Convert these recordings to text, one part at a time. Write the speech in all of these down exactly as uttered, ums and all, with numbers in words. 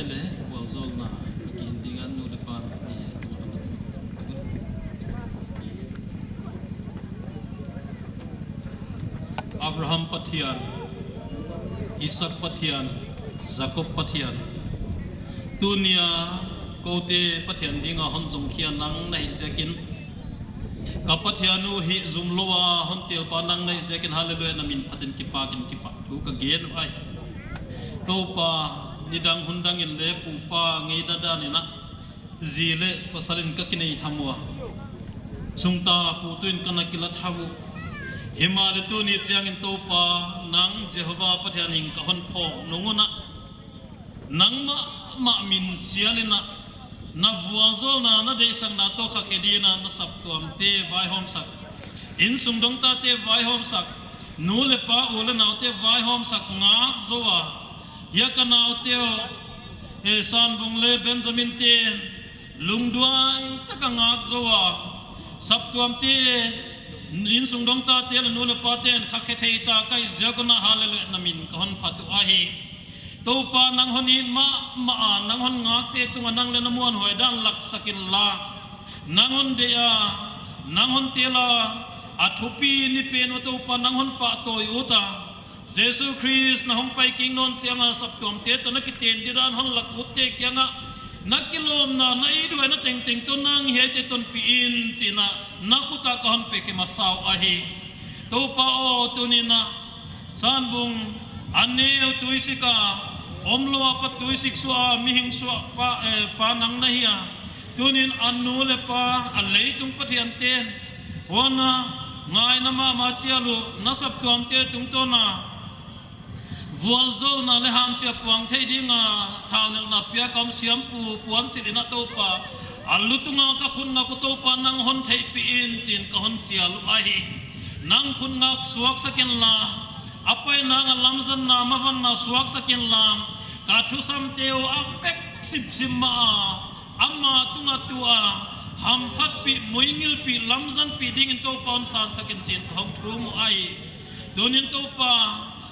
Le, vualzawlna a kihin ding a nu le pa ni. Abraham Pathian, Isak Pathian, Jakob Pathian, tunia koute Pathian dinga hon zong khia nang na hi ziakin, ka Pathian uh hih zumlou a hon telpa nang na hi ziakin, hallelujah, na min phatin kipakin kipahthu ka gen uh ahi. Toupa, nidang hundang in le pupa ngeina dan in a, zi le pasal in ka kinei tham ua, sungta putu in ka na kila tham uh. Himahleh tuni chiangin Toupa, nang Jehovah Pathian in ka hon phawk nung un a, nangmah mah min sial in a, na vualzawlna, na deihsakna toh kha khe dingin a, na saptuamte vaihawmsak, innsung dongtate vaihawmsak, nu le pa u le naute vaihawmsak ngak zou a, hiai ka naute uh, eh, Sanvung le Benjamin ten lungduai taka ngak zou a, saptuamte, innsung dongtate le nu le paten kha khe thei ta ka hih ziak un a, hallelujah, na min ka hon phat uh ahi. Toupa, nang hon it mahmah a, nang hon ngakte tungah nang le na muanhuai dan laksak inla, nang hon deih a, nang hon tel a, a thupi ni pen uh Toupa nang hon pahtawi ut a, Jesu Khrist na hong pai kik nawn chiang a saptuamte toh na kiten di dan hon lak utte kiangah, na kilawmna, na ithuaina tengteng toh nang hiaite tonpih in chi'n a, na khut ah ka hon pekhe masa uh ahi. Toupa aw, tuni in a, Sanvung, a neu tuisik a, omlou apat tuisik suah a, mihing suah pa, eh, pa nang na hi a. Tuni'n a nu le pa, a leitung pathianten, huan a, ngaina mahmah chial uh, na saptuamte tungtawn a vualzawlna le hamsia puang thei ding a, thaunelhna piak a om siampu puansilh in a Toupa, a lu tung a ka khut ngak uh Toupa nang hon theihpih in chi'n ka hon chial uh ahi. Nang khut ngak suaksak inla, a paina a lamzanna mavanna suaksak inla, ka thusamte uh a vek sipsip mah a, ama tung a tu a, hamphatpih, muingilpih, lamzanpih dingin Toupa hon sansak in chi'n ka hong thum uh ahi. Tuni'n Toupa,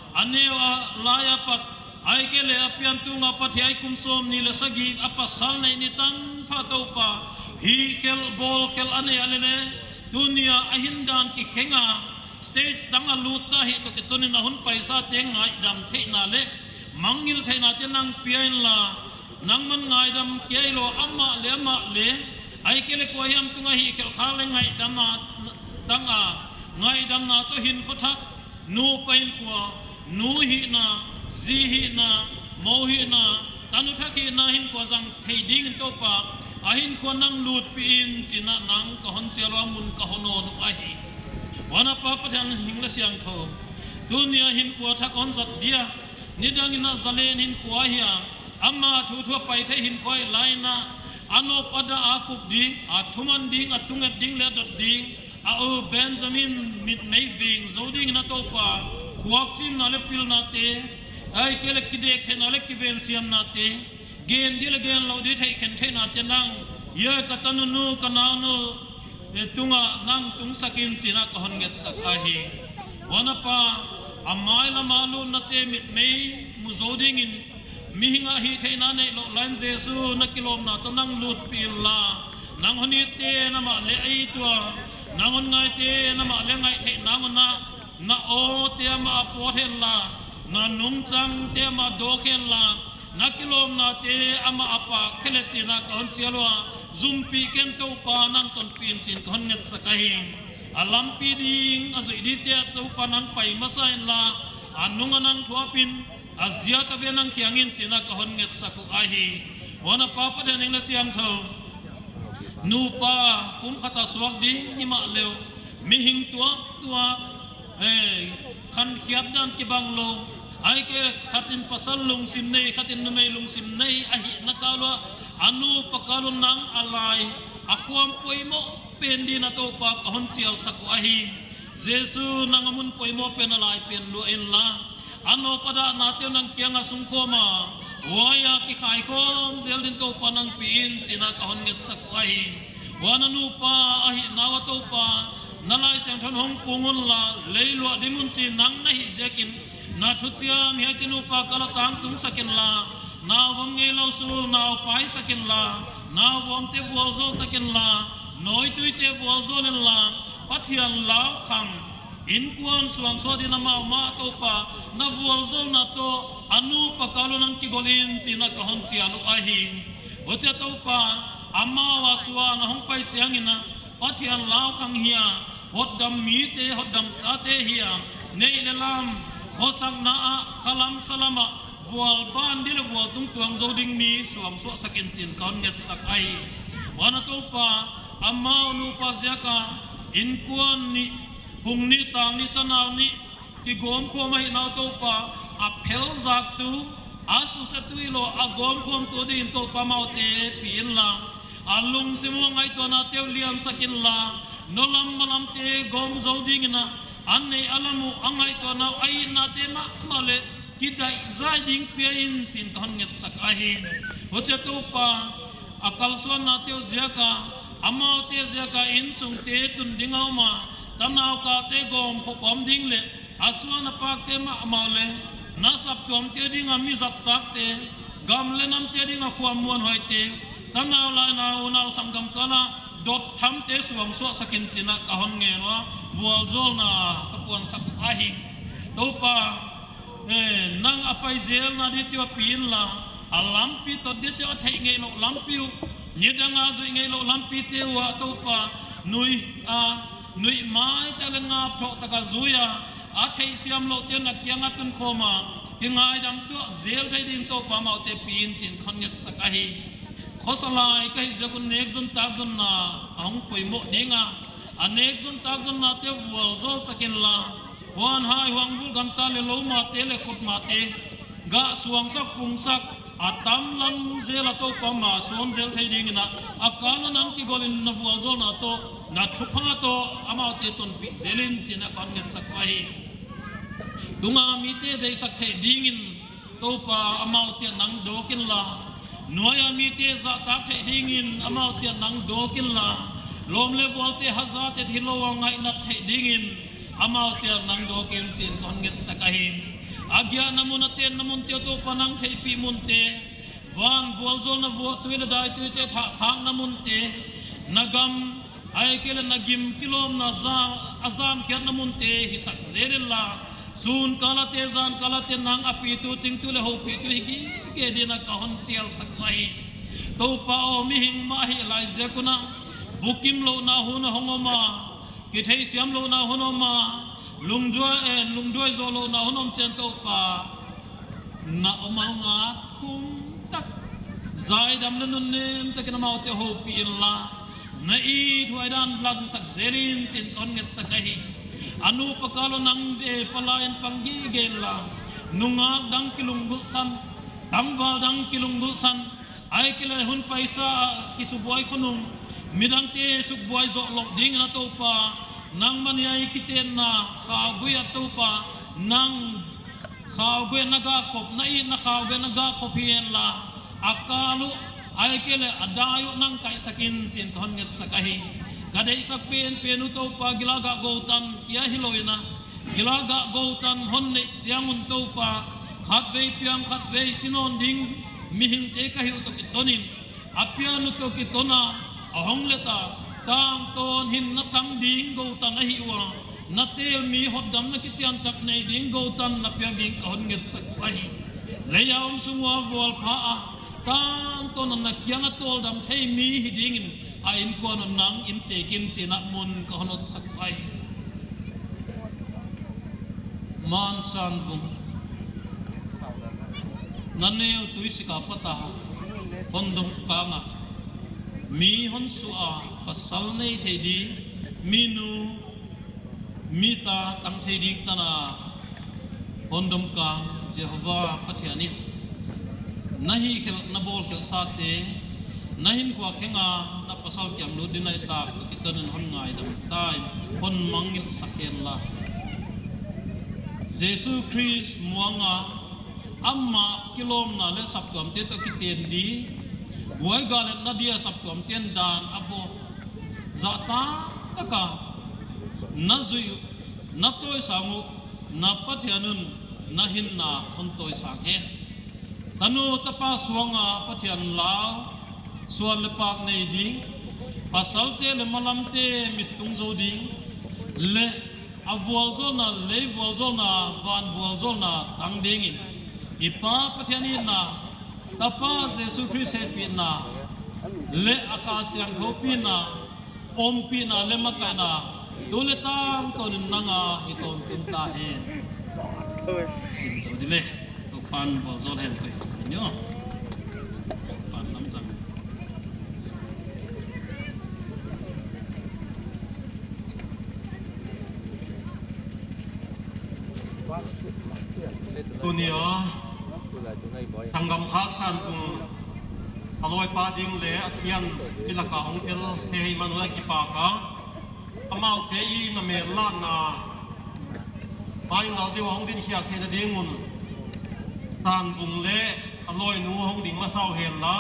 a neu a lai apat, ahihkeileh a pian tung apat hiai kum sawmnih le sagih a pasal neih ni tanpha Toupa, hihkhelh bawlkhelh a neih a leh leh, tuni a a hindan kikheng a, stage dang a lut ta hi toh kiton in a hun paisate ngaihdam theihna le mangngilh theihnate nang pia inla, nangman ngaidam kei lou amah le amah le, ahihkeileh kuahiam tung a hihkhelh kha le ngaihdam a, dang a, ngaihdamna toh hinkhua thak, nupa hinkhua, nu hihna, zi hihna, mou hihna, tanu thak hihna hinkhua zang thei dingin Toupa, a hinkhua nang lutpih in chi'n a nang ka hon chial ua, mun ka hon awn uh ahi. Huan a Pa Pathian hing le siangthou, tuni a hinkhua thak hon zat dia, nidang in a zalen hinkhua hi a, ama thuthu a pai thei hinkhua hi lai in a, a nop a dah a kup ding, a thuman ding, a tunget ding le a dot ding, a u Benjamin mitmei veng zou dingin a Toupa, khuakchimna le pilnate, ahihkeileh kidek theihna le kivensiamnate, gen di le gen lou di theihkhen theihnate nang, hiai ka tanunu, ka naunu, eh, tungah nang tungsak in chi'n a ka hon ngetsak ahi. Huan a Pa, a mai lam a lutnate mitmei mu zou dingin, mihing a hihtheihna neih louh lai in Jesu na kilawmna toh nang lutpih inla, nang hon itte amah le a it ua, nang hon ngaite amah le ngaih theih nang un a, na awte amah a pawt henla, na nungchangte amah dawk henla, na kilawmnate amah a pak khe leh chi'n a ka hon chial ua, zumpih ken Toupa nang tonpih in chi'n ka hon ngetsak ahi. A lampi ding, a zuih dingte ah Toupa nang pai masa inla, a nung a nang thuap in, a ziat a ve nang khiang in chi'n a ka hon ngetsak uh ahi. Huan a Pa Pathian hing le siangthou, nupa pumkhat a suak ding himahleh uh, mihing tuamtuam, eh, khankhiat dan kibang lou, ahihkeileh khat in pasal lungsim nei, khat in numei lungsim nei ahihna kal ua, a nupa kal un nang a lai, a khuam poimoh pen dingin a Toupa ka hon chialsak uh ahi. Jesu nang a mun poimoh pen a lai pen lua inla, a nop a dahnate uh nang kiang a sungkhawm a, huai a kikhaikhawm zel dingin Toupa nang pi in chi'n a ka hon ngetsak uh ahi. Huan a nupa ahihna ua Toupa, na Laisiangthou in hong pung unla, lei luah dim un chi nang na hih ziakin, na thuchiam hiaite nupa kal a tangtungsak inla, Nau vom ngeilou sul, nau pai sak inla, nau vomte vualzawl sak inla, nawituite vualzawl inla, Pathian laukhang inkuan suangsuah dingin amau mah Toupa, na vualzawlna toh a nupa kal un nang kigolh in chi'n ka hon chial uh ahi. Huchia Toupa, amau a suan a hong pai chiangin a, Pathian laukhang hia, hotdam mite, hotdam tate hia, neih leh lam, khosakna ah, khalam salam ah, vual ban di leh vualtung tuang zou ding mi suangsuah sak in chi'n ka hon ngetsak ahi. Huan a Toupa, amau nupa ziak a, inkuan nih, hung nih, tang nih, tanau nih, kigawmkhawm ahihna uh Toupa, a phel zaktu, a susetu hilou, a gawmkhawmtu dingin Toupa amaute pi inla. A lungsim uh a ngaihtuahnate uh liansak inla, nowlam malamte gawm zou dingin a, a neih a lam uh a ngaihtuahna uh a itnate mahmah leh kidaih zai ding pia in chi'n ka hon ngetsak ahi. Huchia Toupa, a kalsuannate uh ziak a, amaute ziak a insungte tun ding a om a, tanau kalte gawmkhawm ding leh, a suan a pakte mahmah leh, na saptuamte ding a mi zat takte, gam leh namte ding a khuam muanhuaite, tanau lainau unau sanggam kal a dot thamte suangsuah sak in chi'n ka hon ngen ua, vualzawlna ka puansak ahi. Toupa, eh, nang a pai zelna ding uh a pi inla, a lampi tot ding uh a theih ngeilou lampi uh, nidang a zuih ngeilou lampite uh a Toupa, nui a, nui mai tak leh ngap thou tak a zui a, a theihsiam loute'n a kiang a tunkhawm a, kingaidam tuah zel thei dingin Toupa amaute pi in chi'n ka hon ngetsak ahi. Khosa lai ka hih ziak un nek zon tak zonna a hong poimoh ding a, a nek zon tak zonnate vualzawl sak inla, huan hai huang vul ganta leh loumate leh khutmate, gah suangsak pungsak, a tam lam zel a Toupa ama suan zel thei dingin a, a kal un nang kigolh in na vualzawlna toh, na thupha toh, amaute tonpih zel in chi'n ka hon ngetsak ahi. Tung a mite deihsak theih dingin, Toupa amaute nang dawk inla. Nuai a mite zahtak theih dingin amaute nang dawk inla. Lawm leh vualte hazat et hilou a ngaihnat theih dingin amaute nang dawk in chi'n ka hon ngetsak ahi. A giahna mun a tenna munte uh Toupa nang theihpih munte. Van vualzawlna vuah tui leh dai tuite thah khakna munte. Na gam, ahihkeileh na gim kilawmna za-, a zamkhiatna munte hisak zel inla. Sun kal a te, zan kal a te nang a pitu, chingtu leh houpitu hi gige dingin ka hon chialsak ahi. Toupa aw, mihing mah hi lai ziak un a, bukim louhna hun a hong om a, kitheihsiam louhna hun om a, lungduai, eh, lungduai zoh louhna hun om chiang Toupa, na om a ngat khum tak, zaidam leh nunnem takin amaute houpih inla, na ithuai dan langsak zel in chi'n ka hon ngetsak ahi. A nupa kal un nang dei palain pang gige inla, nungak dang kilunggulhsan, tangval dang kilunggulhsan, ahihkeileh hun paisa a kisubuai khonung, midangte sukbuai zoh lou dingin a Toupa, nangmah in a kitenna khaugui a Toupa, nang khaugui na gah khop, na itna khaugui na gah khop hi inla, a kal uh, ahihkeileh a dai uh nang kaihsak in chi'n ka hon ngetsak ahi. Ka deihsak penpen uh Toupa gil a gah gou tan kia hilou in a, gil a gah gou tan hon neih chiang un Toupa, khatvei piang khatvei si nawn ding mihingte ka hih uh toh kiton in, a pian uh toh kiton a, a hong let a, tangtawn hinna tang ding gou tan ahih ua, na tel mi hotdamna kichiantak nei ding gou tan na piak ding ka hon ngetsak ahi. Lei a om sung ua vualpha a, tangtawn a na kiang a tawldam thei mi hi dingin, a inkuan un nang in tekin chi'n mun ka hon otsak ahi. Mansan vung, na neu tuisik a pat a, hon dong kang a, mi hon suah a, pasal nei thei ding, mi nu, mi ta tang thei ding tan a, hon dong kang Jehovah Pathian in, na hihkhelh, na bawlkhelh sate, na hinkhua khenga, na pasal kiang lut ding a i tak toh kiton in hon ngaidam ta in, hon mangngilh sak hen la. Jesu Khrist muang a, amah kilawmna leh saptuamte toh kiten di, huai gah leh na dia saptuamte'n dan a bawl, zahtak tak a na zuih uh, na tawisang uh, na Pathian un na hinna hon tawisang hen. Tanu tapa suanga Pathian lau, suan leh pak nei ding, pasalte leh malamte mit tung zou ding, leh a vualzawlna, lei vualzawlna, van vualzawlna tang dingin, i Pa Pathian itna, Tapa Jesu Khrist hehpihna, leh a Kha Siangthou pina, ompihna leh makaihna, tu leh tangtawnin nang a hi tawntung ta hen. Hih zou di leh, Toupa'n vualzawl hen, koi chu nio. Toupa'n lamzang. Tuni a, sanggam khak Sanvung a lawipa ding leh a thian i lak a hong tel thei man un a kipak a. Amaute i na mel lakna, pai ngal deuh a hong din khiak theihna ding un, Sanvung leh a lawinu hong ding masa uh hen la.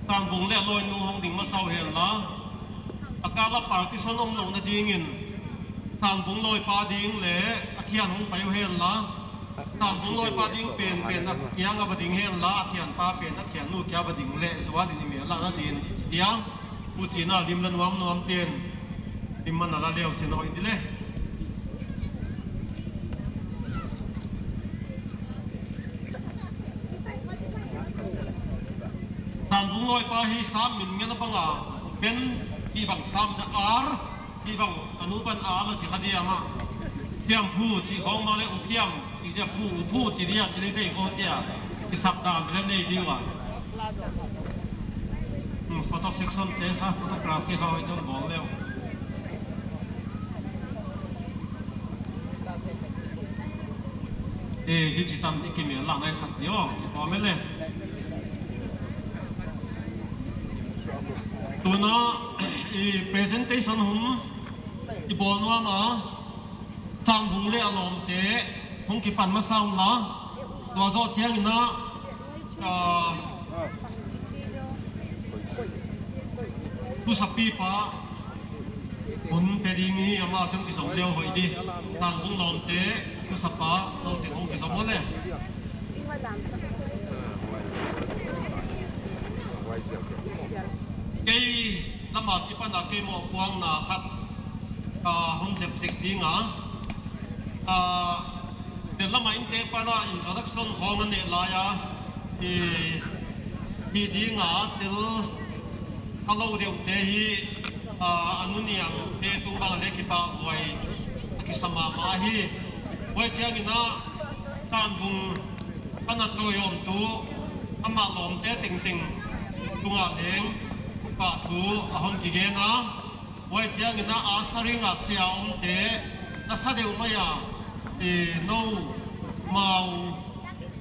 Sanvung leh a lawinu hong ding masa uh hen la. A kal a partition om louhna dingin, Sanvung lawipa ding leh a thian hong pai uh hen la. Sanvung lawipa ding pen, pen a kiang a va ding hen la, a thianpa pen a thiannu kiang a va ding leh zual in i mel lakna ding in chi diam. Huchi'n a lim la nuamnuam ten, lim man a la leh uh chin a hoih di leh. Sanvung lawipa hi Sam min ngen a bang a, Ben chih bang Sam na ar, chih bang a nu bang a la chi kha diam a. Phiamphu chih khong bang leh U Phiam chih dia, Phu, U Phu chi dia, chi leh thei khong dia. I sap dan leh nei di ua. Hmm, photo section te sa photography kha hoih dong bawk leh. Eh, hichi tan i kimel lakna i sak ni aw, kipawl leh. Tuna, i presentation hun i bawl nuam a, Sanvung leh a lawmte hong kipan masa un la, tua zoh chiangin a, ah, thusapipa hun pe ding hi, amah teng kizom leh hoih di. Sanvung lawmte, thusapa, nou teng hong kizom leh. Kei lam a kipan a kei mohpuakna khat, ah, hon zep zek ding a. Ah, Tel lam a inntek pan a introduction khong a neih lai a, i, hi ding a tel a lou deuhte hi, a, a nu niangte tung bang leh kipahhuai a kisa mahmah hi. Huai chiangin a, Sanvung a na chawi omtu, amah lawmte tengteng tungah leng kipahthu a hon kigen a. Huai chiangin a, a sa ring a sia omte, na sa deuh mai a, e, nou, mau,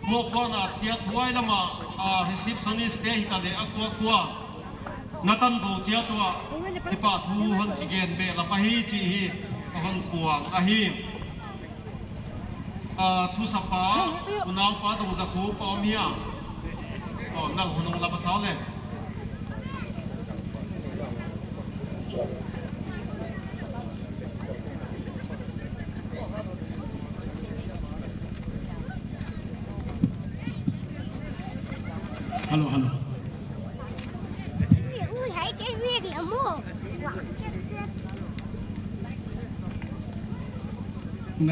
mohpuakna chiat huai lam a, a, receptionist te hi ta leh a kuakua. Na tan vou chiat ua, kipahthu hon kigen beh lap ahi chih hi, a hon puang ahi. Ah, thusapa, unaupa Dongzakhupa om hia. Oh, nang hun hong la masa leh. Hello, hello.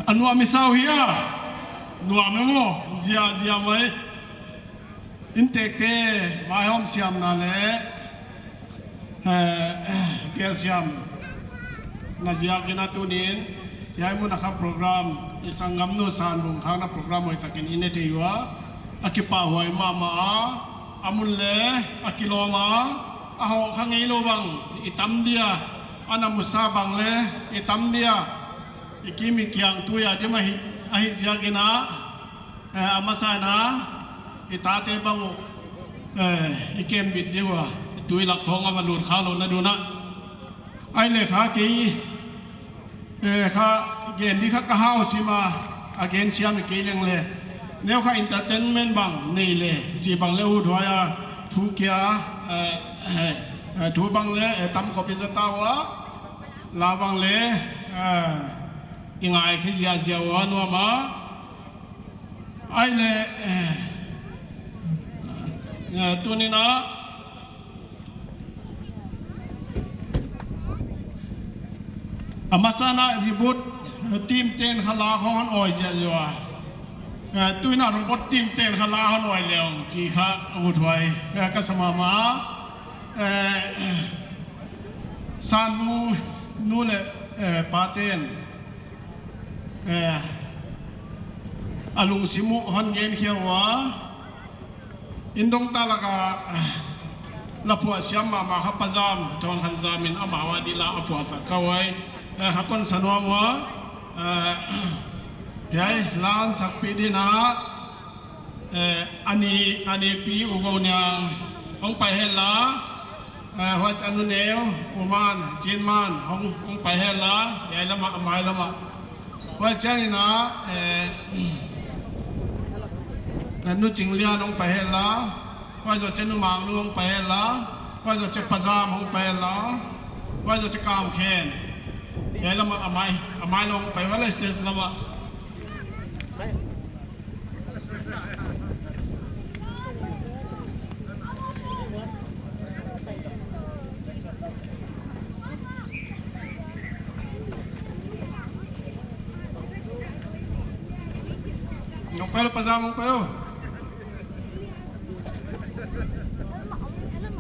A nuam i sa uh hia? Nuam e maw, ziahziah mai. Inntekte, vaihawm siamna leh, eh, gelsiamna ziakin a tuni'n, hiai mun a kha program, i sanggamnu Sanvung khakna program hoihtakin i ne thei ua, a kipahhuai mahmah a, a mun leh, a kilawm a, a hoh kha ngeilou bang, i tam dia, a na musa bang leh, i tam dia, i kim i kiang tui a dim ahi, ahih ziakin a, eh, a masa in a, i tate bang uh, eh, i kem bit di ua, i tui lak khong a va lut kha louhna ding a. Ahihleh kha kei, eh, kha gen di kha ka hau sim a, a gen siam i kei leng leh. Neu kha entertainment bang nei leh, chih bang leh uthuai a, thu kia, eh, eh, eh, thu bang leh, eh, tam khop i za ta ua, la bang leh, eh, i ngaikhia ziahziah ua nuam a. Ai le, eh, eh, tuni'n a, a masa in a reboot, eh, team te'n kha la hon awi ziahziah. Eh, tuni'n a robot team te'n kha la hon awi leng chih kha ut huai, eh, ka sa mahmah. Eh, Sanvung nu leh, eh, pa te'n, eh, a lungsim uh hon genkhia ua. Inndongta lak a, eh, la phuahsiam mahmah kha Pa Zam, Thongkhanzam in amau a di la a phuahsak kha uai. Eh, kha kon sa nuam ua. Eh, hiai la hon sakpih dingin a, eh, a ni, a nipi U Go Niang hong pai hen la. Eh, huai chiang Nu Neu, U Man, Chin Man, hong, hong pai hen la, hiai lam ah, a mai lam ah. Huai chiangin a, eh, Nu Ching Lian hong pai hen la, huai zoh chiang Nu Mang Nu hong pai hen la, huai zoh chiang Pa Zam hong pai hen la, huai zoh chiang Kam Khen. Hiai lam ah, a mai, a mai lam hong pai, huai la stage lam ah. Nopel pazam ong payo.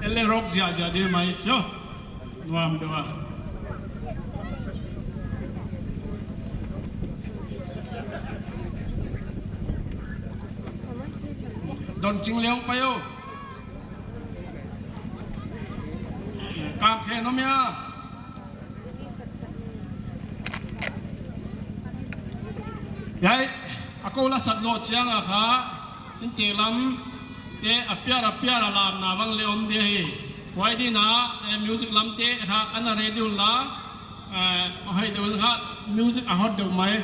Ele rock ziahziah di mai, cho. Nuam deuh a. Don Ching Lian payo. Kam Khen om hia. Hiai, a kou la sak zoh chiang a kha, inntek lam te a piar a piar a lamna bang le om di hi. Huai dingin a, eh, music lam te kha ana ready un la, eh, a hoih deuh kha, music a hot deuh mai.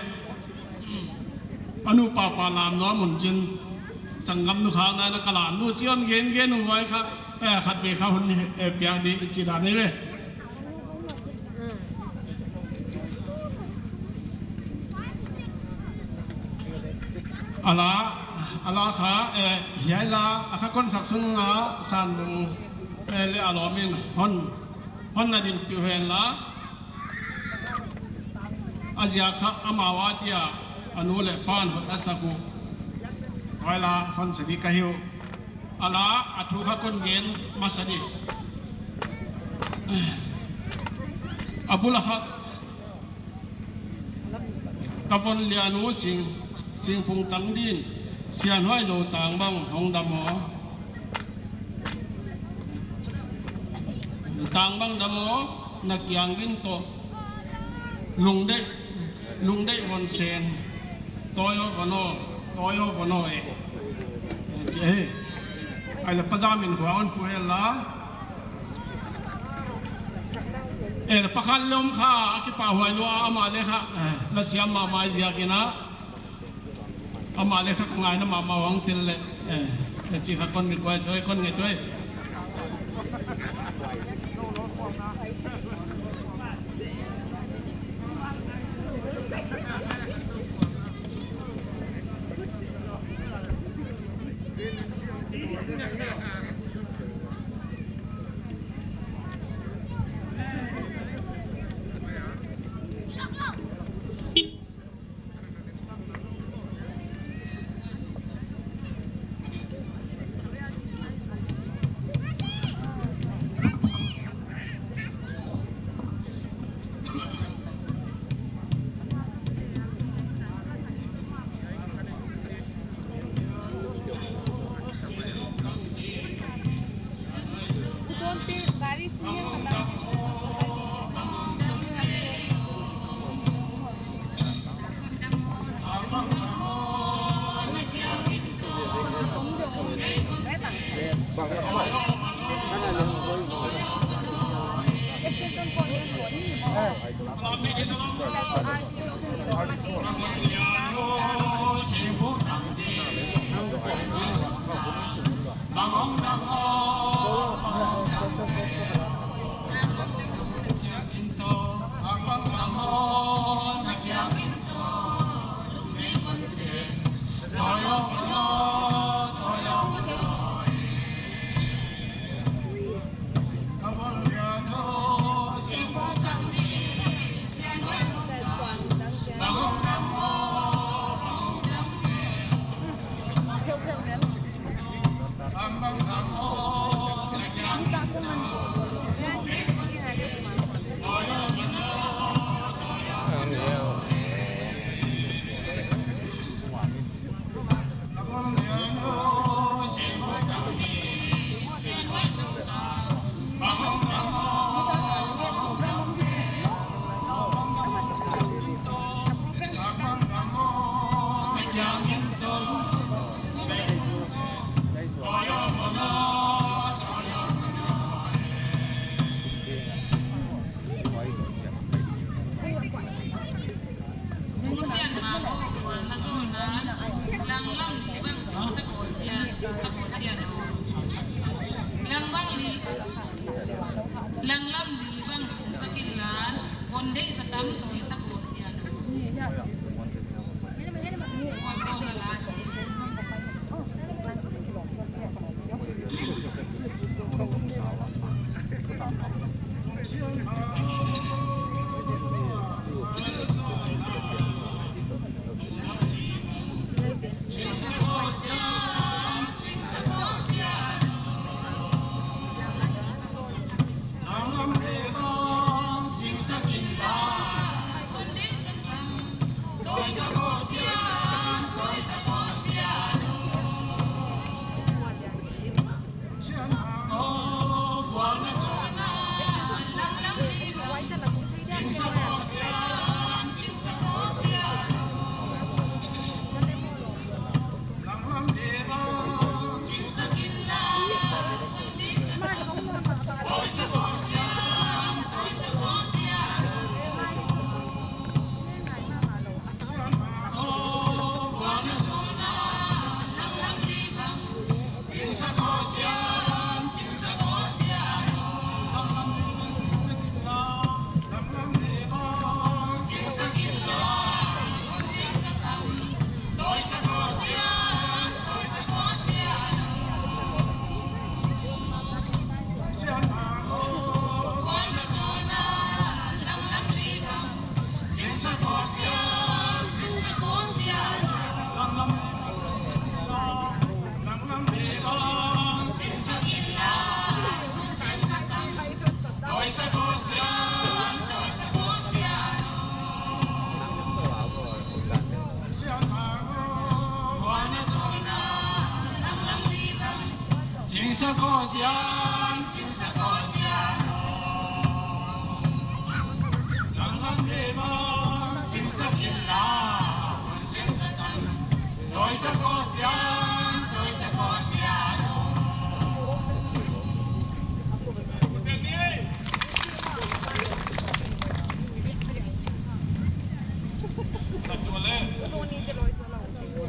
A nupa pa lam nuam un chin. Sanggam nu kha na na ka lam nu chiang gen gen uh huai kha, eh, khat vei kha hun, eh, piak di chi dan hi ve. A la, a la kha, eh, hiai la, a kha kon sak sung a Sanvung, eh, leh a lawm in hon, hon na dinpih uh hen la. A ziak kha amau a dia a nu leh pa'n hoih a sak uh. Huai la hon sa di ka hi uh. A la a thu kha kon gen masa di. A bul a kha Ka Von Lian uh sing, singpung tang din, Sianhuai Zou tang bang hong dam aw. Tang bang dam aw, na kiang din toh. Lungdeih, Lungdeih Von Sen. Toyo Von aw, Toyo Von aw e. Chi e. Ai la pazam in khua hon pu hen la. Eh, pakhat leh om kha, a kipahhuai lua, amah leh kha, eh, la siam mahmah ziakin a. Amah leh kha ka ngaihna mahmah hong tel leh, eh, eh, chi kha kon request oi, kon nget oi. Kungsian ma o, kuan na zona, langlam li bang chingsa kosian, chingsa kosian o. Langbang li, langlam li bang chingsa kinlan, kon deihsa tam toisa kosian o. Kuan zona la.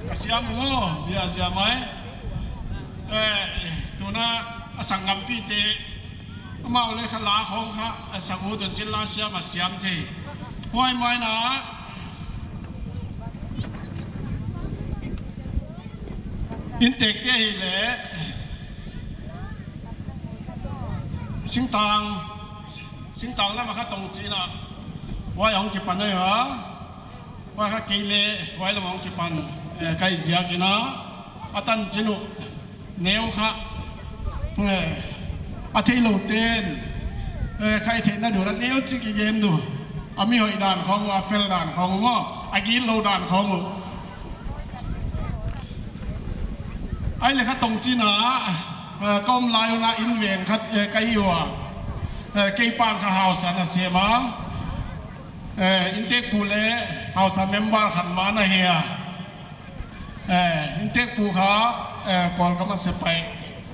Ka siam uh, zia, zia mai. Eh, tuna a sanggampite, amau le kha la khong kha, a sang u dun chin la siam a siam thei. Huai mai na, Inntek te hi le, singtang, singtang lam a kha tong china, huai hong kipan ai ha. Huai kha kei le, huai lam hong kipan, eh, kai ziak ina, a tan chin uh, neu kha, eh, a theilou ten, eh, kha i theihna ding ua neu chik i gen di. A mi hoih dan khong uh, a fel dan khong uh maw, a gitlou dan khong uh. Ai le kha tong china, eh, ka om lai un a inn veng khat, eh, ka hi ua. Eh, kei pan kha hausa na sem a. Eh, inntek pu le hausa member khat mah na hi a. Eh, inntek pu kha, eh, Kawlgam a sepaih,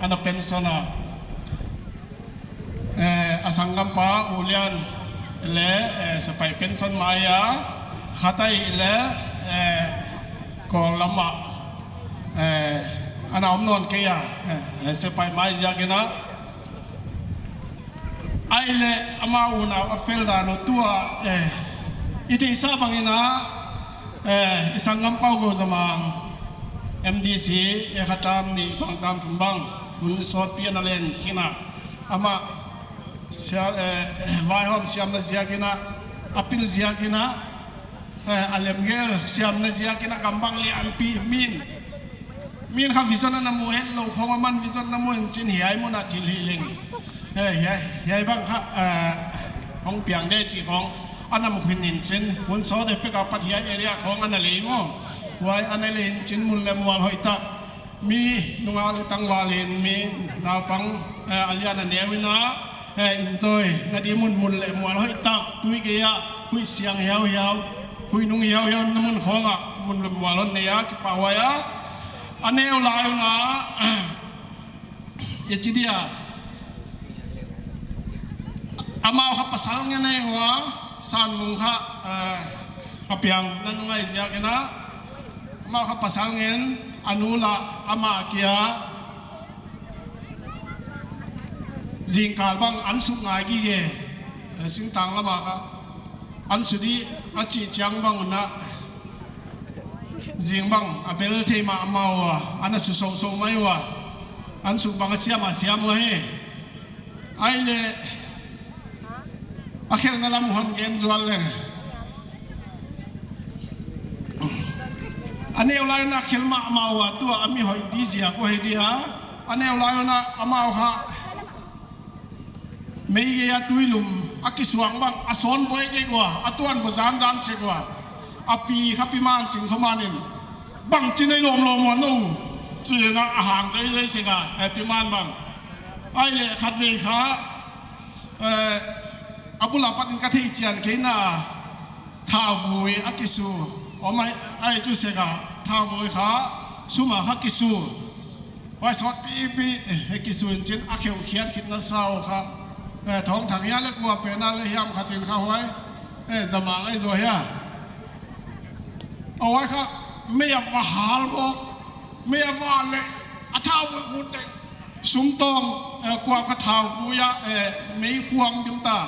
ana pension a. Eh, a sanggampa U Lian le, eh, sepaih pension mai a, khat ai le, eh, Kawl lam ah, eh, ana om nawn kei a, eh, sepaih mai ziak ina. Ai le amau unau a fel dan uh tua, eh, i theihsa bang ina, eh, i sanggampa u Gozamang, M D C, eh, kha tam nih bang tam thum bang, hun sawtpi ana len khin a. Amah sia, eh, vaihawm siamna ziak ina, a pil ziak ina, eh, a lemgel siamna ziak ina, gam bang lianpi min. Min kha vision ana mu hetlou khong, aman vision ana mu in chin hiai mun a thil hih leng. Eh, hiai, hiai bang kha, eh, hong piang de chih khong ana mu khin in chin, hun sawt dek pek apat hiai area khong ana lei maw. Huai ana lei in chin mun le mual hoih tak. Mi nungak le tangval in mi naupang, eh, a lian a neu ina, eh, enjoy na di mun mun le mual hoih tak, tui gei a, huih siang hiauhiau. Huih nung hiauhiau na mun khawng ah, mun lum mual hon nei a, kipahhuai a. A neu lai un a, i chi dia. Amau kha pasal ngen ei ua, Sanvung kha, eh, a piang na nung ei ziak in a. Amau kha pasal ngen, a nu lah, ama kia. Zingkal bang an suk ngai gige, eh, singtang lam ah kha. An suk di a chih chiang bang un a. Zing bang a bel thei mahmah ua, an a suk sousou mai ua. An suk bang a siam a siam ua hi. Ahihleh, a khelhna lam hon gen zual leng. A neu lai un a khel mahmah ua, tua a mi hoih di ziak uh hi dia. A neu lai un a amau kha. Meigei a tuilum, a kisuang bang, a sawn buai kei ua, a tuan buai zanzan sek ua. A pi kha Piman Chingkhawman in. Bangchi nei lawmlawm ua nou. Chi in a hang kei lei sek a, eh, Piman bang. Ahihleh khatvei kha, eh, a bul apat in ka theih chian kei na. Thauvui a kisu. Om ai, ai chu sek a. Thauvui kha, sum a kha kisu. Huai sawt pipi, eh, kisu in chin a kheuh khiat khit na sau kha. Eh, Thawngthang hia leh kua pen a leh hiam khat in kha huai. Eh, Zamang ai zaw hia. A huai kha, mei a va hal mawk. Mei a va leh, a thauvui khu teng. Sum tawng, eh, kuang kha thauvui a, eh, mei kuang dim ta.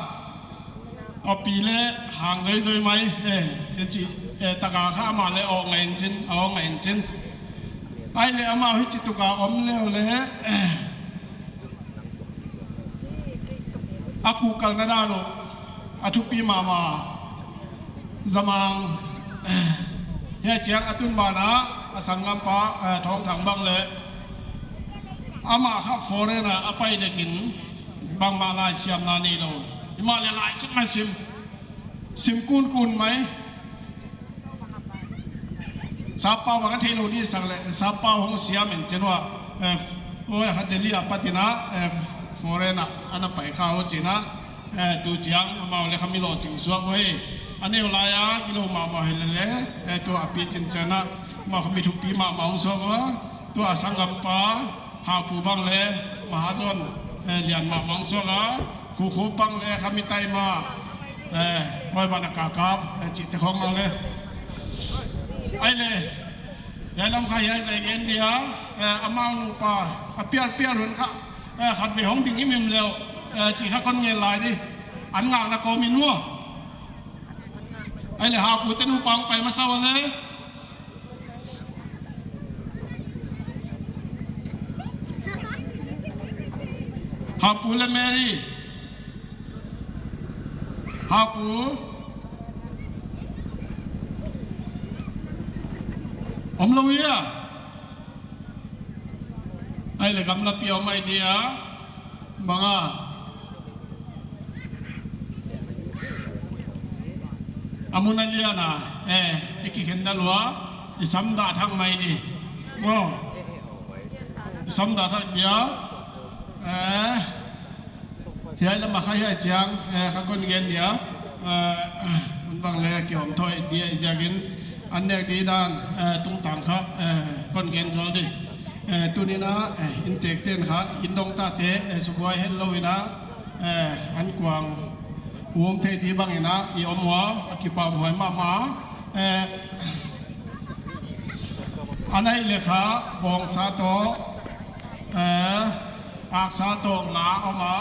A pi leh hang zoizoi mai, eh, eh, chi, eh, taka kha ama leh aw ngai in chin, aw ngai in chin. Ahihleh amau hichi tuk a om leh leh, eh, a kuhkalna dan uh, a thupi mahmah. Zamang, eh, hiai chiang a tun ban a, a sanggampa, eh, Thawngthang bang leh. Ama kha foreign a, a pai dek in, bangmah laisiamna nei lou. Himahleh lai sim mai sim. Sim kunkun mai. Sappau bang a theilou di sang leh, sappau hong siam in chin ua, eh, huai kha Delhi apat in a, eh, foreign a, ana pai kha uh chin a, eh, tu chiang, amau leh kha mi lawhching suak uh hi. A neu lai a, gilou mahmah hi leh leh, eh, tua a pi chin chiang a, amau kha mi thupi mahmah hong suak ua, tua a sanggampa, Haupu bang leh, Mahazon, eh, lian mahmah hong suak a, Khukhup bang leh, kha mi tai mah, eh, huai ban a kakap, eh, chihte khawng bang leh. Ahihleh, hiai lam kha hiai zai gen dia, eh, amau nupa, a pial pial hun kha, eh, khatvei hong ding himhim leh, eh, chih kha kon ngen lai di, an ngakna kawm in maw. Ahihleh Haupu te nupa hong pai masa ua leh. Haupu leh Mary. Haupu. Omlou hia. Ahihleh gamlapi a om mai dia. Bang a. A mun a lian a, eh, i kikhen da lua, i sam dah thak mai di. Ngo. I sam dah thak dia. Eh, hiai lam a kha hiai chiang, eh, kha kon gen dia. Eh, bang leh ki om thoi dia i ziak in. An nek di dan, eh, tungtang kha, eh, kon gen zual di. Eh, tuni in a, eh, inntekte'n kha, inndongtate, eh, subuai hetlou in a, eh, an kuang um thei di bang in a, i om ua, a kipahhuai mahmah, eh, a nai leh kha, bawngsa toh, eh, aksa toh nga om a,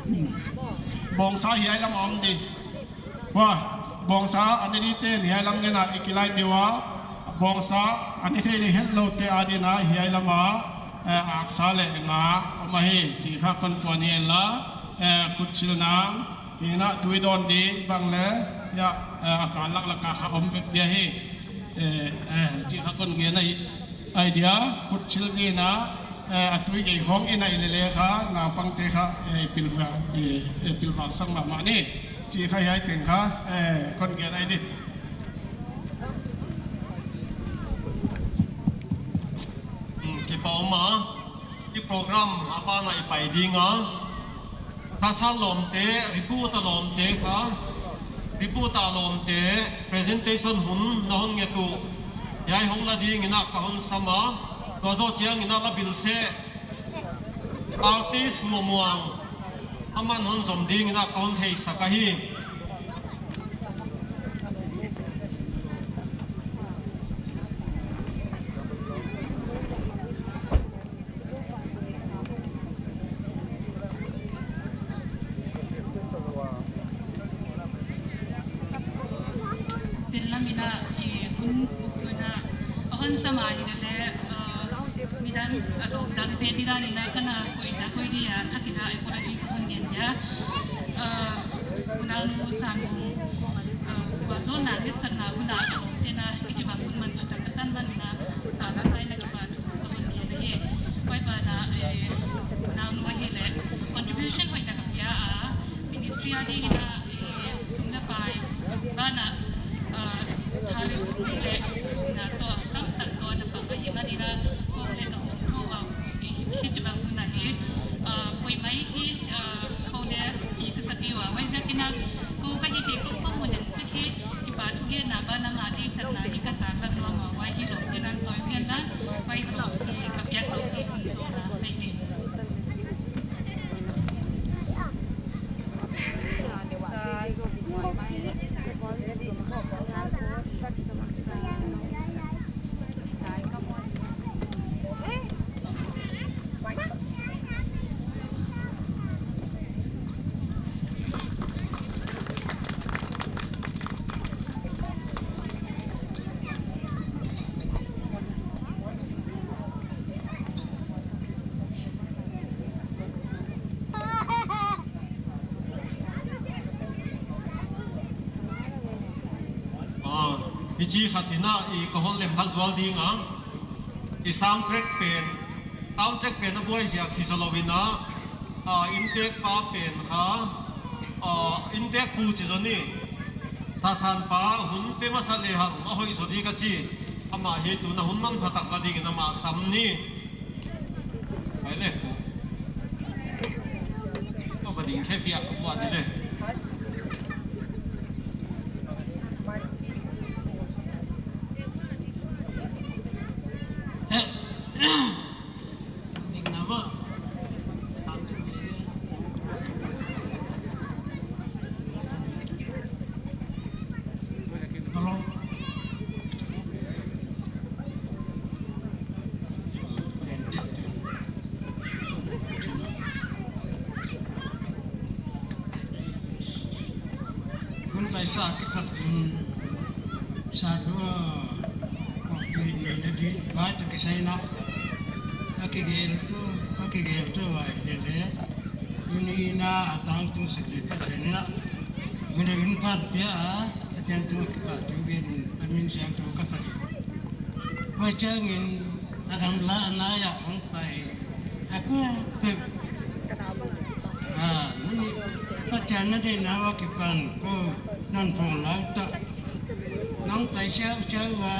hmm, bawngsa hiai lam om di. Huai, bawngsa a ne dite'n hiai lam ngen a i kilai ni ua. Bawngsa a ne thei di hetloute adin a hiai lam a, eh, aksa leh nga om ahi, chih kha kon puan hi la, eh, khutsil nang, hi in a tui dawn di bang leh, ya, eh, a kal laklak a kha om vek di ahi. Eh, eh, chih kha kon gen ahi. Idea, khutsil di in a, eh, a tui gei khawng i nai leh leh kha, naupangte kha, eh, pilvang, eh, eh, pilvang sak mahmah ni. Chih kha hiai teng kha, eh, kon gen ahi di. Hmm, kipak mahmah, i program a ban ah i pai ding a. Sasa lawmte, Ribu ta lawmte kha. Report a lawmte, presentation hun na hon nget uh, hiai hong la dingin a ka hon sam a, tua zoh chiangin a la bil seh, artist Muamuang, aman hon zom dingin a ka hon theisak ahi. Tel lam in a, eh, hun uktu in a, a hon sam a hi leh, eh, midang a lawm dangte didan in a ka na koih za koih dia, thak in a apology ka hon ngen dia. Eh, unaunu Sanvung, eh, vualzawlna ngetsakna hun a a lawmte'n a, hichibang hun manpha tak ka tan man un a, ah, na sai na kipahthu ka hon ngen ahi. Huai banah, eh, unaunu ahihleh contribution hoihtak a pia a, ministry a dingin a, eh, sum leh pai banah, ah, tha leh sum leh thumna toh tamtak toh na pang ahihman in a, kou leh ka hong thou a, hichibang hun ahi, ah, koimai hi, ah, kou leh hi ka sa kei ua, huaiziakin a, kou ka hihtheih kou ka mun in chik hi, kipahthu genna banah a deihsakna hi ka taklang nuam a, huai hi lawmte'n a tawi uh hen la, huai zoh hi ka piak zoh hi hun zoh na nei di. Ah, hichi khat in a, i ka hon lem thak zual ding a. I soundtrack pen, soundtrack pen a buai ziak hi zaw lou in a, ah, inntek pa pen kha, ah, inntek pu chi zaw ni. Tahsan pa hun pe masa lehang a hoih zaw di ka chi. Amah hi tuin a hun manpha tak la dingin amah sam ni. Ai le pu. Tua ka ding khe piak fuah di le. Eh. Ding na ba. Hello. Hun paisa ki pat, hmm, sa dua, kopi nei na di, ba tu kisai na. A kigel tu, a kigel tu vai lele. Tuni in a tangtung sek le Pathian in a. Hun in pan pia a, Pathian tu kipahthu gen, a min siangthou ka phat. Huai chiangin a gamla na ya hong pai. A kua pe. A, nani Pathian na deihna a kipan kou non phong lau ta. Nong pai siausiau a.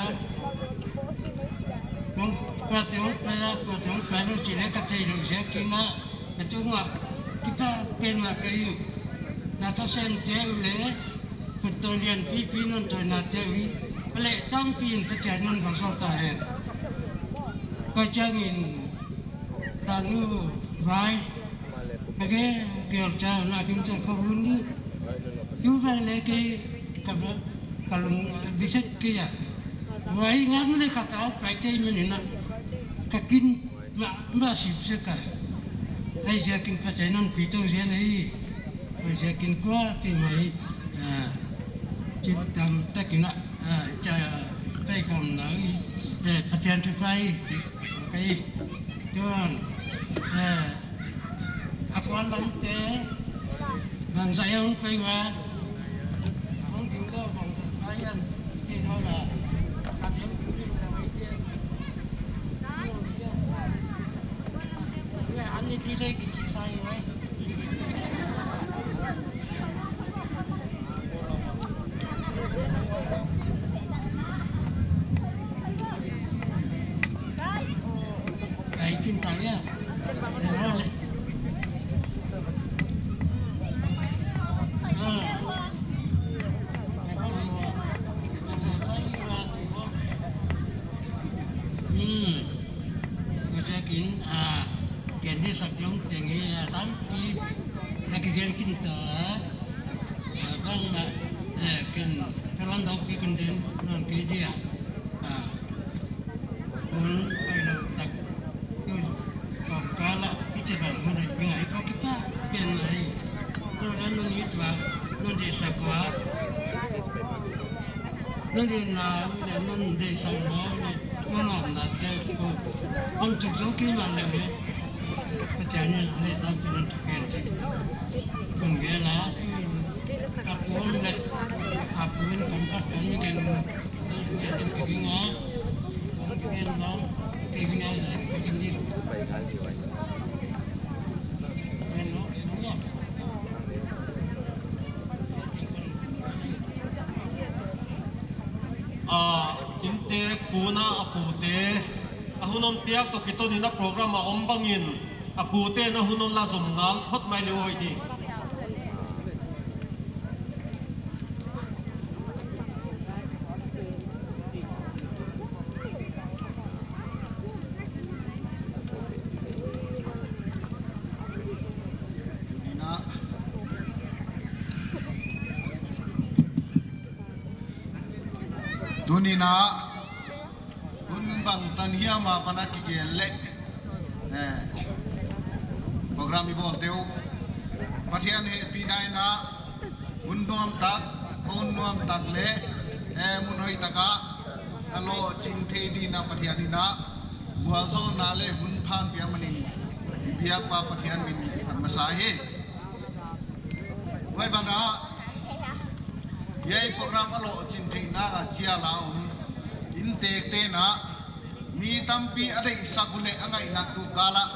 Nong kuate hong pai a, kuate hong pai lou chi le ka theilou ziakin a. Na tu ngua, kipak pen mah ka hi. Na thasente uh leh, khut tawi lian pipi non tawina te uh hi. A leh tampi in Pathian in hon vak zawl ta hen. Huai chiangin, tanu vai, a ge, gel cha, na kin cha ka hun ni. Tu vai leh kei, ka va, ka lung, di set kei a. Vai ngam leh ka tau pai kei men in a. Ka kin, Ma, ma sip sek a. Huaiziakin Pathian in hon pi tou ziak ahi. Huaiziakin kuapeuhmah, ah, chih tamtak in a, ah, cha, pai khawm na hi. Eh, Pathian thu pai, chih, pai. Tuan, eh, a kuan lamte, bangzah hong pai ua. Hong ding lou, bangzah pai hiam, chih lou la. A ding ding la, huai te. Sak jong teng hi a tampi a kigen kin ta a, a bang na, eh, ken talan dau pi kun den non kei dia. A, un pai lo tak. Yus pom kala i che bang hun ai ngai ko kipa pian nai. Lo la non i tua, non di sa kua. Non di na u le, non di sa ma u le, non om na te ko. Om tuk zo ki ma le le. Pathian in le tan tu non tuk ken chi. Kon gen la, tu in ka pon le, a pon kan pa kan mi gen. Gen ke ging a, kon gen la, ke ging a zan ke gen di. Gen no, gen no. A, inntek puna a pute, a hun om piak toh kiton in a program a om bangin, a pute na hun om la zom ngal phot mai leh hoih di. Tuni in a, tuni in a, hun bangtan hiam a pan a kigel leh, eh, program i bawl te uh. Pathian hehpihna in a, hun nuam tak, kon nuam tak leh, eh, mun hoih tak a, a lohching thei dingin a Pathian in a, vualzawlna leh hun pha hon piak manin, biakpa Pathian min phat masa hi. Huai ban ah, hiai program a lohching theihna a chial a om inntekte'n a, mi tampi a deihsak uleh a ngaihna tu kal ah,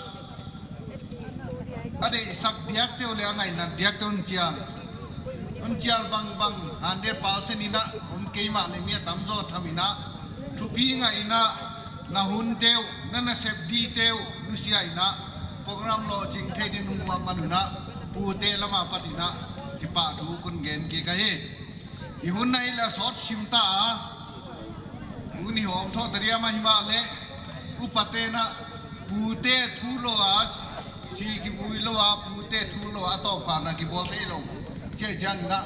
a deihsak diakte uleh a ngaihna diakte hon chial. Hon chial bangbang, hundred percent in a om kei mahleh mi a tamzaw tham in a, thupi ngah in a, na hunte uh, na nasep dite uh nusia in a, program lohching thei ding uh a man un a, pute lam apat in a, kipahthu kon gen kik ahi. I hun na hi leh sawt sim ta a, hun i hawm thou ta diam a himahleh, upate'n a, pute thu lou a, si kivui lou a, pute thu lou a, tawpkhakna kibawl theilou. Chia chiang in a,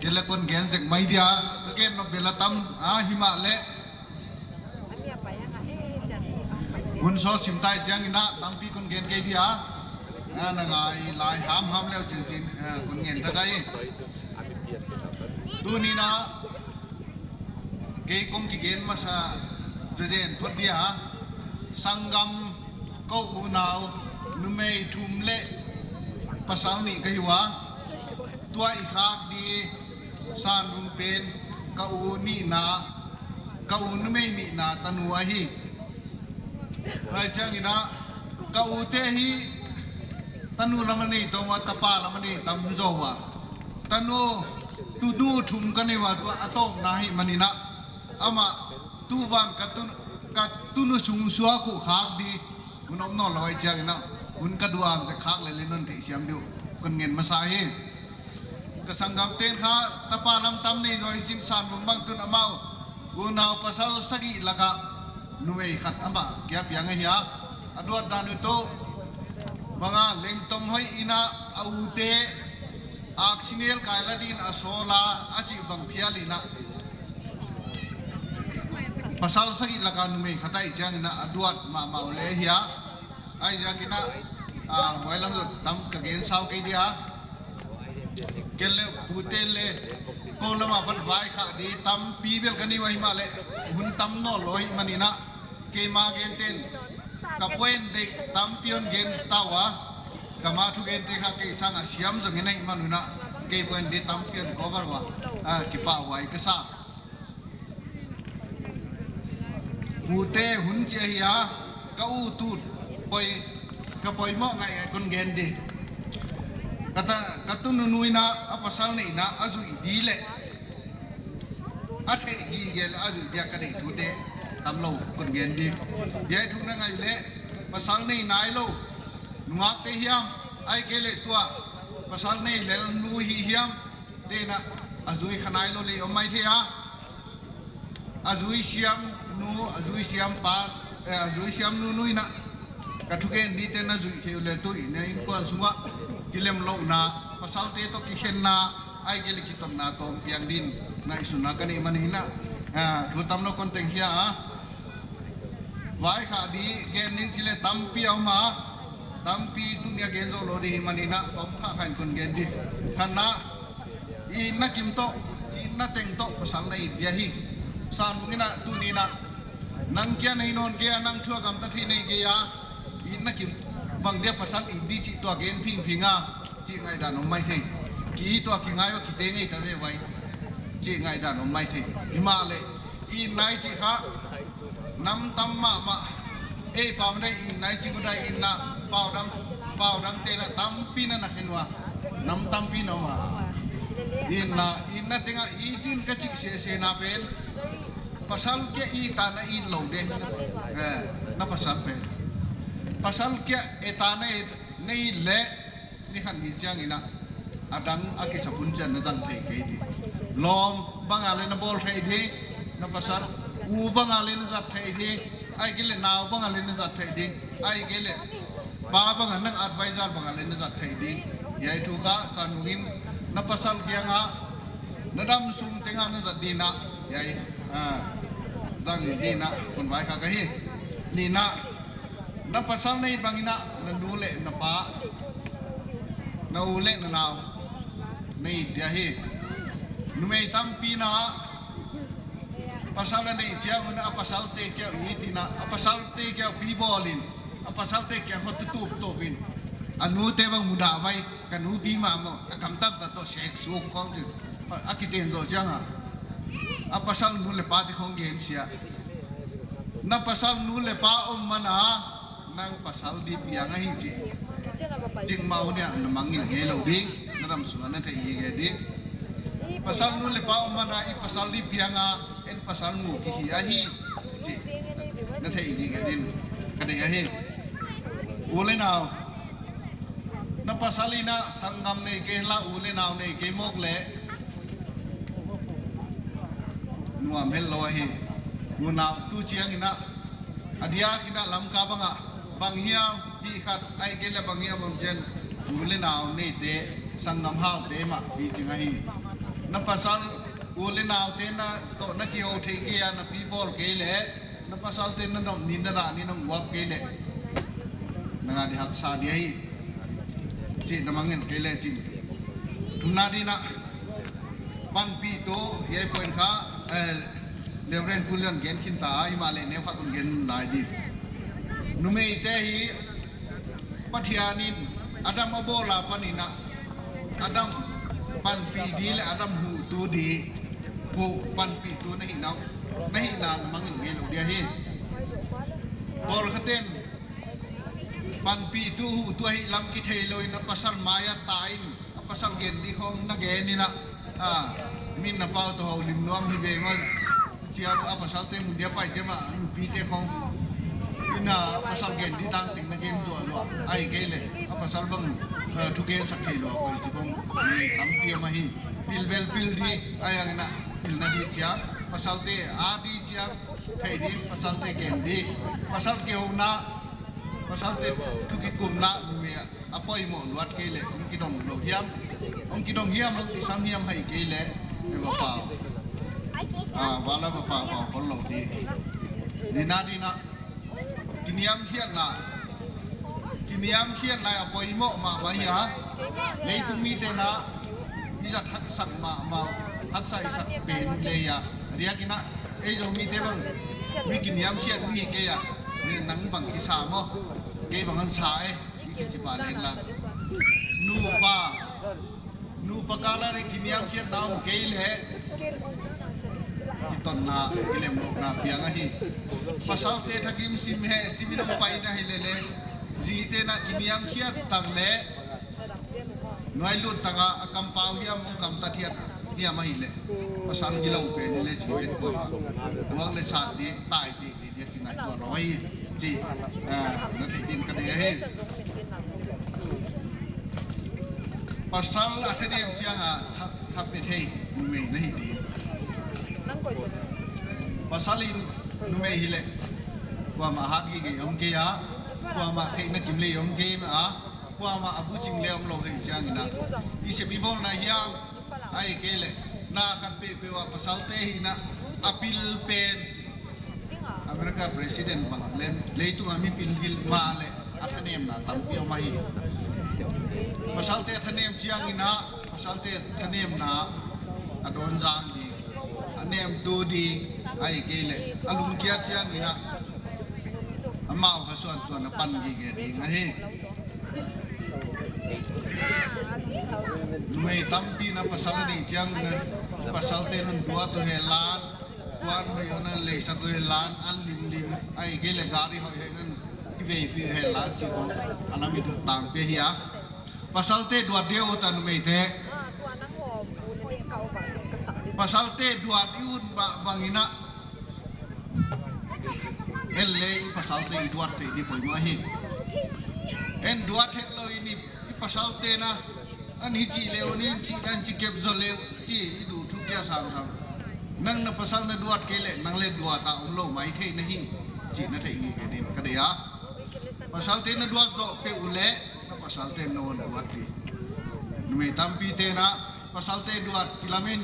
kei leh kon gen zek mai dia, ka gen nop bel a tam a himahleh, hun sawt sim ta i chiang in a, tampi kon gen kei dia. A, na ngai lai hamham leh chinchin, a, kon gen ta kei. Tuni in a, kei kong kigen masa zenzen phot dia. Sanggam, kou unau, numei thum leh pasal nih ka hi ua. Tua i khak di Sanvum pen, ka u nihna, ka u numei nihna tanu ahi. Huai chiang in a, ka ute hi, tanu lam a nei tawm a, tapa lam a nei tam zaw ua. Tanu, tunu thum ka nei ua, tua a tawpna hi man in a. Amah, tu ban ka tu, ka tunu sung suak uh khak di, hun om nawn lou huai chiang in a, hun ka duam zek khak leh leh non theihsiam di uh, kon gen masa hi. Ka sanggamte'n kha, tapa lam tam nei zaw in chin Sanvum bang tun amau, unau pasal sagih lak ah, numei khat amah kia piang ahi a. A duat dan uh toh, bang a lengtom hoih in a, a ute, aksi nel kai la dingin a sawl a, a chih bang phial in a. Pasal sagih lak ah numei khat ahih chiang in a, a duat mahmah uleh ahi a. Ahihziak in a, a, huai lam zaw tam ka gen sau kei dia. Ken leh, pute leh, kou lam apat vai khak di tampi bel ka nei ua himahleh, hun tam nawn lou hi man in a, keimah gente'n, ka point deih tampi hon gen ta ua, ka ma thu gente kha kei sang a siam zong in a hi man un a, kei point deih tampi hon cover ua, a, kipahhuai ka sa. Pute hun chih ahi a, ka u tu poi, ka poimoh ngai kon gen di. Ka ta, ka tunu in a, a pasal neihna a zuih di leh, a theih gige leh a zuih dia ka deih thute tam lou kon gen di. Hiai thu na ngai leh, pasal nei nailou nungakte hiam, ahihkeileh tua pasal nei lel nu hi hiam, te'n a, a zui kha nailou leh om maithei a. A zui siam nu, a zui siam pa, eh, a zui siam nu nu in a, Ka thugen dite na zuih kei uleh tu in, na innkuan sungah kilemlouhna, pasalte toh kikhenna, ahihkeileh kitotna tawm piang dingin ngaihsutna ka neih manin a, ah, thu tamlou kon teng hia a. Vaikhak di gen ding hileh tampi a om a, tampi tuni a gen zoulou di hi manin a, tom kha khan kon gen di. Khatna, i itna kim toh, i itna teng toh pasal na it dia hi. San bung in a tuni in a, nang kia nei nawn kei a, nang thu a gamta thei nei kei a, i itna kim bang dia pasal it di chih tua gen phingphing a, chih ngaihdan om maithei. Ki tua kingai ua kite ngei ta ve vai, chih ngaihdan om maithei. Himahleh, i itna i chih kha, nam tam mahmah. Ei pau dai in nai chi ku dai in na, pau dang, pau dangte na tampi na na khen ua. Nam tampi na om a. In na, i itna teng a i it in ka chih sese na pen, pasal kia i itna i it lou di. Eh, na pasal pen. Pasal kia i itna i it, na it leh, ni khat ni chiang in a, a dang a kisap hun chiang na zang thei kei di. Lawm bang a leh na bawl thei di, na pasal. U bang a leh na zat thei di, ahihkeileh nau bang a leh na zat thei di, ahihkeileh pa bang a, nang advisor bang a leh na zat thei di. Hiai thu kha san bung in, na pasal kiang a, na damsung teng a na zat di in a, hiai, ah, zang di in a, kon vaikhak ahi. Nihna, na pasal na it bang in a, na nu leh na pa, na u leh na nau na it dia hi. Numei tampi in a, pasal a neih chiang un a pasalte kia it in a, a pasalte kia pi bawl in, a pasalte kia hot tup tup in. A nute bang mudah vai, ka nu pi mahmah, a kam tam ta toh sek suk khong chi. A kiten zoh chiang a, a pasal nu leh pate khong gen sia. Na pasal nu leh pa om man a, nang pasal di piang ahi chih. Chih mah hun in a na mangngilh ngeilou ding, na damsung a na theih gige ding. Pasal nu leh pa om man a, i pasal di piang a, en pasal nu ki hi ahi chih na theih gige ding ka deih ahi. U leh nau, na pasal in a sanggam nei kei la, u leh nau nei kei mawk leh nuam hetlou ahi. U nau tu chiang in a, a diak in a Lamka bang a, bang hiam hih khat ahihkeileh bang hiam om chiang, u leh nau neite, sanggam haute mah pi ching ahi. Na pasal u leh naute na toh na kihou thei kei a, na pi bawl kei leh, na pasalte na nop ni na dah ni na uap kei leh, nang a di haksa di ahi. Chih na mangngilh kei leh chin. Thumna di in a, panpihtu, hiai point kha, eh, Reverend Pu Lian gen khin ta, himahleh neu khat kon gen lai di. Numeite hi, Pathian in Adam a bawl apan in a, Adam panpih di leh Adam huhtu di, huh panpihtu na hihna, na hihna na mangngilh ngeilou dia hi. Pawlkhaten panpihtu huhtu ahih lam kitheilou in a pasal mai a tai in, a pasal gen di khong na gen in a, ah, min na pau toh hou lim nuam hi ve ngol. Chia a pasalte mun dia pai chia mah, nupite khong in a pasal gen di tang teng na gen zuahzuah. Ahihkeileh a pasal bang, eh, thugen sak theilou koi chi khong tampi om ahi. Pil bel pil di, ahihhangin a pilna di chiang, pasalte a di chiang, thei di, pasalte gen di, pasal kihouna, pasalte thu kikumna, numei a a poimoh luat kei leh, hong kidong lou hiam, hong kidong hiam, hong kisam hiam ahihkeileh, e va pau. Ah, va la va pau, pau khol lou di. Nihna di in a, kiniamkhiatna, kiniamkhiatna a poimoh mahmah hi a, leitung mite'n a, i zat haksa mahmah, haksa i sak pen leh a, a diak in a, ei Zomi te bang, mi kiniamkhiat mi kei a, nang bang kisa maw, kei bang hon sa e. I kichi pah leng la. Nupa, nupa kal a leh kiniamkhiatna om kei leh, kitotna, kilemlouhna piang ahi. Pasalte thakim sim he, sim in hong pai na hi leh leh, zite'n a kiniamkhiat tak leh, nuai lut tak a, a kampau hiam, hong kamtat hiam, hiam ahih leh, pasal gilou pen leh zi pen kuamah, buak leh sat di, tai di, di, di, kingaihtuah lou ahi, chih, ah, na theih dingin ka deih ahi. Pasal a thadem chiang a, tha, tha pe thei, numei na hi di. Pasal in numei hi leh, kuamah hat gige om kei a, Kuamah theihna kim lei om kei a, kuamah a buching lei om lou hi chiangin a, i sep i bawlna hiam, ahihkeileh na khat peuhpeuh a pasalte hihna a pil pen America President bang leng leitunga mipil hilh mahleh a thanemna tampi om ahi. Pasalte a thanem chiangin a, pasalte thanemna a dawn zang ding, a nemtu ding, ahihkeileh a lungkiat chiangin a, amau kha suan tuan a pan gige ding ahi. Numei tampi na pasal nei chiangin a, pasalte nun duat uh hen lan, puan hoih uh na leisak uh hen lan, an limlim, ahihkeileh gari hoihhoih na i veipih uh hen lan chih uh a lam i dot tangpi hi a. Pasalte duat deuh uh ta numeite. Pasalte duat i ut bangin a, en leng i pasalte i duat theih di poimoh hi. En duat hetlou in i pasalte na, an hichi leh un in chi dan chi kep zo leh chi i duh thu kia sang sang. Nang na pasal na duat kei leh nang leng duat a omlou maithei na hi chih na theih gige ding ka deih a. Pasalte na duat zoh peuh uleh na pasalte non duat di. Numei tampite na pasalte duat kilamen,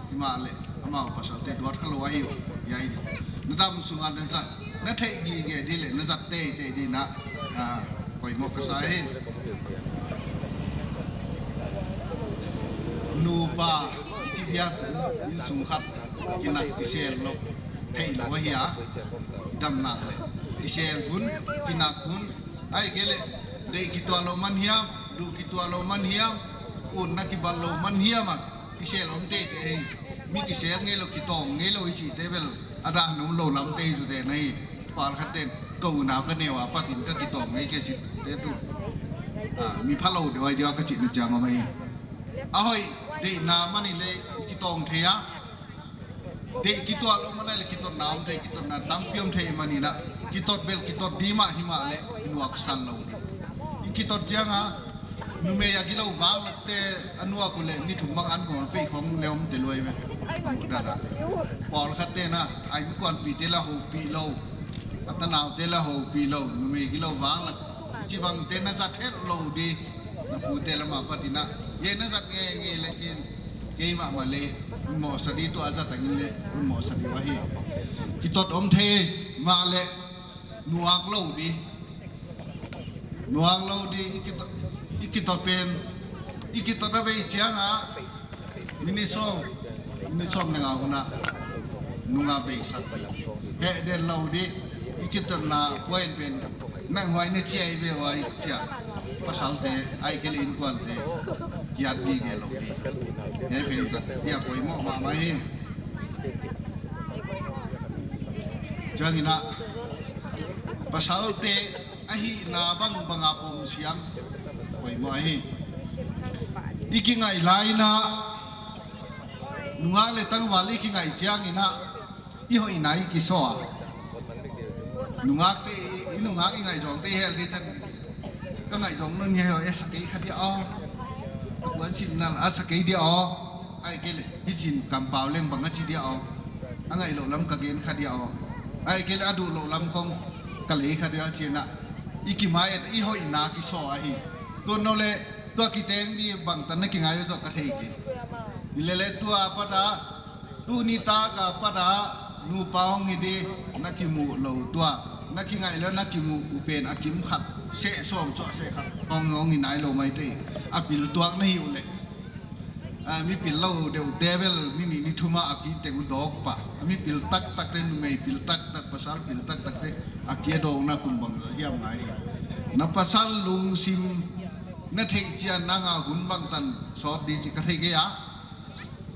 himahleh amau pasalte duat khalou ahi uh. Hiai na dam sunga na zat, na theih gige di leh na zat teitei di na, ah, poimoh ka sa hi. Nupa i chih biak, innsung khat kinak kisel lou, theih lou ahi a. Damna leh kisel hun, kinak hun, ahihkeileh deih kituahlou man hiam, duh kituahlou man hiam, utna kibawl lou man hiam a, kisel om teitei hi. Mi kisel ngeilou, kitawng ngeilou i chihte bel a dan omlou lamte hi zaw te na hi. Pawlkhat ten ka unau ka neu a patin ka kitawng ngei kei chihte tuh, ah, mi phalou deuh ahi dia ka chihna chiang om ahi. A hoih deihna man in leng kitawng thei a. Deih kituahlou man in leng kitotna om thei, kitotna tampi om thei man in a. Kitot bel kitot di mah himahleh nuaksan lou di. I kitot chiang a, numei a gilou vanglak te, a nuak uleh ni thum bang an ngol pei khong leng om te luai ve. Muh dada. Pawlkhat te na, a innkuanpihte leng houpih lou, a tanaute leng houpih lou, numei gilou vanglak. Chibang te na zat hetlou di. Na pute lam apat in a, hiai na zat ngeingei leh ken, keimah mah leng mohsa di, tua zat a ngin leng mohsa di uh ahi. Kitot om thei mahleh nuak lou di. Nuak lou di, i kitot, i kitot pen, i kitot a bei chiang a, minute sawm, minute sawm neng a hun a nung a beisak. Heh den lou di, i kitotna point pen, nang huai na chi ahi ve huai chia. Pasalte, ahihkeileh innkuante kiat gige lou di. Hiai pen zat dia poimoh mahmah hi. Chiangin a, pasalte ahihna bangbang a pom siam poimoh ahi. I kingaih lai in a, nungak leh tangval i kingaih chiangin a, i hoihna i kisawl a. Nungakte, i nungak i ngaihzawngte hel di chan, ka ngaihzawng nung hiai hoih a sa kei kha dia aw. A kuan sin nal a sa kei dia aw. Ahihkeileh hichi'n kampau leng bang a chi dia aw. A ngaihlouh lam ka gen kha dia aw. Ahihkeileh a duhlouh lam khong ka lei kha dia chi'n a, i kimai a, i hoihna kisawl ahi. Tuannou leh tua kiteng di bangtan na kingai ve zaw ka thei kei. Hileleh tua apat a, tuni tak apat a, nupa hong hi di, na kimuh lou tua, na kingaih lou, na kimuh uh pen a kim khat seh, sawm suah seh khat hong, hong hi nailou maithei. A pil tuak na hi uleh, a, mi pil lou deuhte bel ni nih ni thum a a kiteng uh dawk pah. A mi pil taktakte, numei pil taktak, pasal pil taktakte a ki a dawkna kum bang hiam ngai hi. Na pasal lungsim na theihchian nang a hun bangtan sawt di chih ka thei kei a.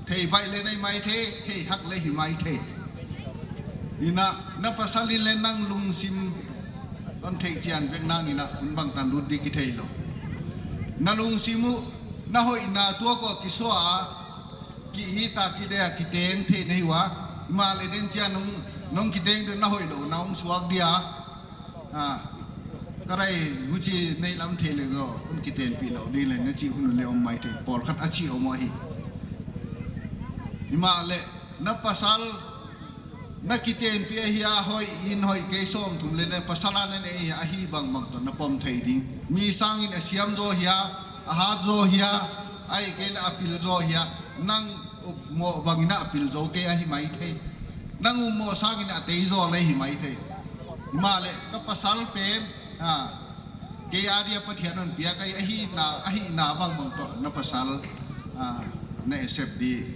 Thei baih leh na hi maithei, thei hak leh hi maithei. Hi'n a, na pasal in leng nang lungsim hon theihchian vek nang in a, hun bangtan lut di kitheilou. Na lungsim uh, na hoihna tuak ua kisawl a, ki-it a, kidei a, kiteng thei na hi ua. Himahleh den chiang nung, nong kiteng deuh na hoihlou na hong suak dia. A, ka rai huchi nei lam thei leh zaw, hon kitenpih lou di leh na chih hun leng om maithei, pawlkhat a chih om ahi. Himahleh na pasal, Na kitenpih ahia, hoih in hoih kei sawmthum leh na pasal a na neih ahia, ahi bangbang toh na pom thei ding. Mi sangin a siam zaw hia, a hat zaw hia, ahihkeileh a pil zaw hia, nang upmoh bangin a pil zaw kei ahi maithei. Nang upmoh sangin a tei zaw leh hi maithei. Himahleh ka pasal pen, ah, kei adia Pathian hon piak ahi, ahihna, ahihna bangbang toh na pasal, ah, na accept di,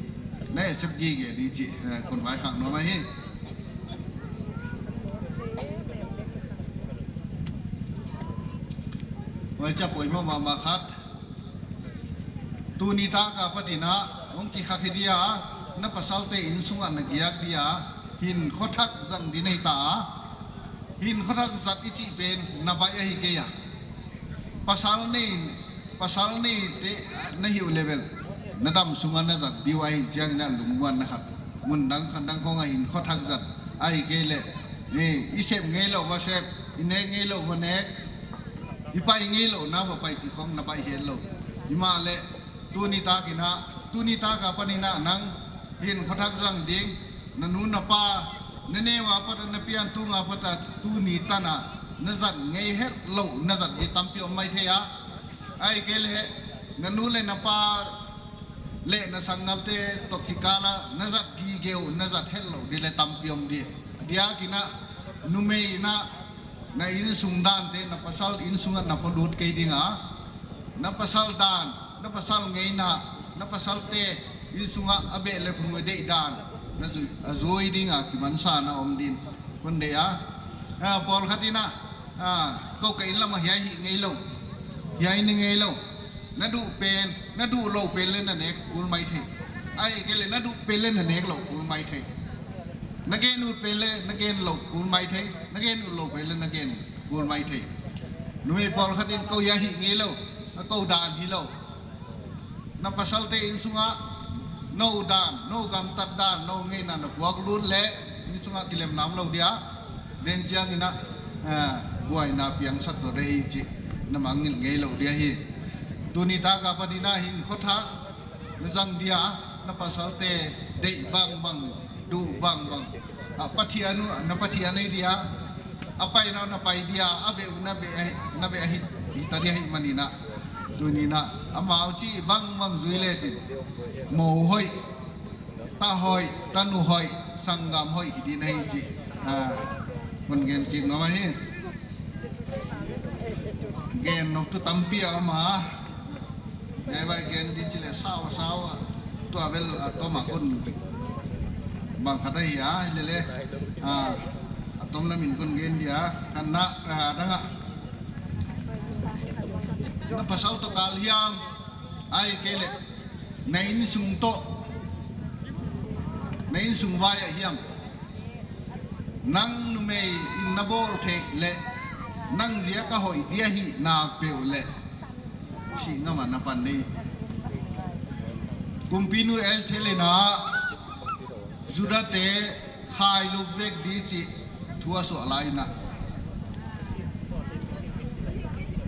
na accept gige di chih, eh, kon vaikhak nuam ahi. Huai cha poimoh mahmah khat. Tuni tak apat in a, hong kikhakhe dia, na pasalte innsung ah na giak dia, hinkhua thak zang di nei ta. Hinkhua thak zat i chih pen na baih ahi kei a. Pasal nei, pasal neite, ah, na hih uh leh bel, na dam sung ah na zat di uh ahi, chiang in a lungmuanna khat. Mun dang khan dang khong ah hinkhua thak zat. Ahihkeileh, eh, i sep ngeilouh va sep, i nek ngeilouh va nek, i pai ngeilouh na va pai chih khong na baih hetlou. Himahleh, tuni tak in a, tuni tak apat in a nang hinkhua thak zang ding, na nu na pa, na neu apat, na pian tung apat, tuni tan a na zat ngei hetlou, na zat di tampi om maithei a. Ahihkeileh, na nu leh na pa leh na sanggamte toh kikal ah na zat gige uh, na zat hetlou di leh tampi om di. Diakin a, numei in a, na innsung dante, na pasal innsung ah na polut kei ding a. Na pasal dan, na pasal ngeina, na pasalte innsung ah a beh leh phung deih dan, na zui, a zui ding a kimansa na om din. Kon deih a. Ah, pawlkhat in a, ah, kou ka inn lam ah hiai hih ngeilou, hiai ne ngeilou. Na duh pen, na duh lou pen leh na nek kul maithei. Ahihkeileh na duh pen leh na nek lou kul maithei. Na gen ut pen leh na gen lou kul maithei. Na gen ut lou pen leh na gen kul maithei. Numei pawlkhat in kou hiai hih ngeilou, a kou dan hilou. Na pasalte innsung ah, nou dan, nou gamtat dan, nou ngeina na puak lut leh, innsung ah kilem nam lou dia. Den chiang in a, eh, buaina piangsak zaw di hi chih na mangngilh ngeilou dia hi. Tuni tak apat in a hinkhua thak na zang dia, na pasalte deih bangbang, duh bangbang. Ah, Pathian uh, na Pathian ahi dia, a paina na pai dia, a beh uh na beh ahi, na beh ahi, hita dia hi manin a. Tuni in a, amau chih bangbang zui lechin, mou hoih, ta hoih, tanu hoih, sanggam hoih hi di na hi chih. Ah, kon gen kik nuam ahi. Gen nop tuh tampi a om a. Hiai bai gen di chih leh sau, sau a. Tua bel a tom a kon bang khat ahi a, lele. Ah, a tom lam in kon gen dia. Khatna, ah, dang a. Na pasal toh kal hiam, ahihkeileh na innsung toh, na innsung vai ah hiam. Nang numei in na bawl theih leh, nang ziak a hoih dia hi nak peuh leh, sih ngam a na pan di. Kumpinu Esther in a, Judate khailup vek di chih thu a suah lai in a,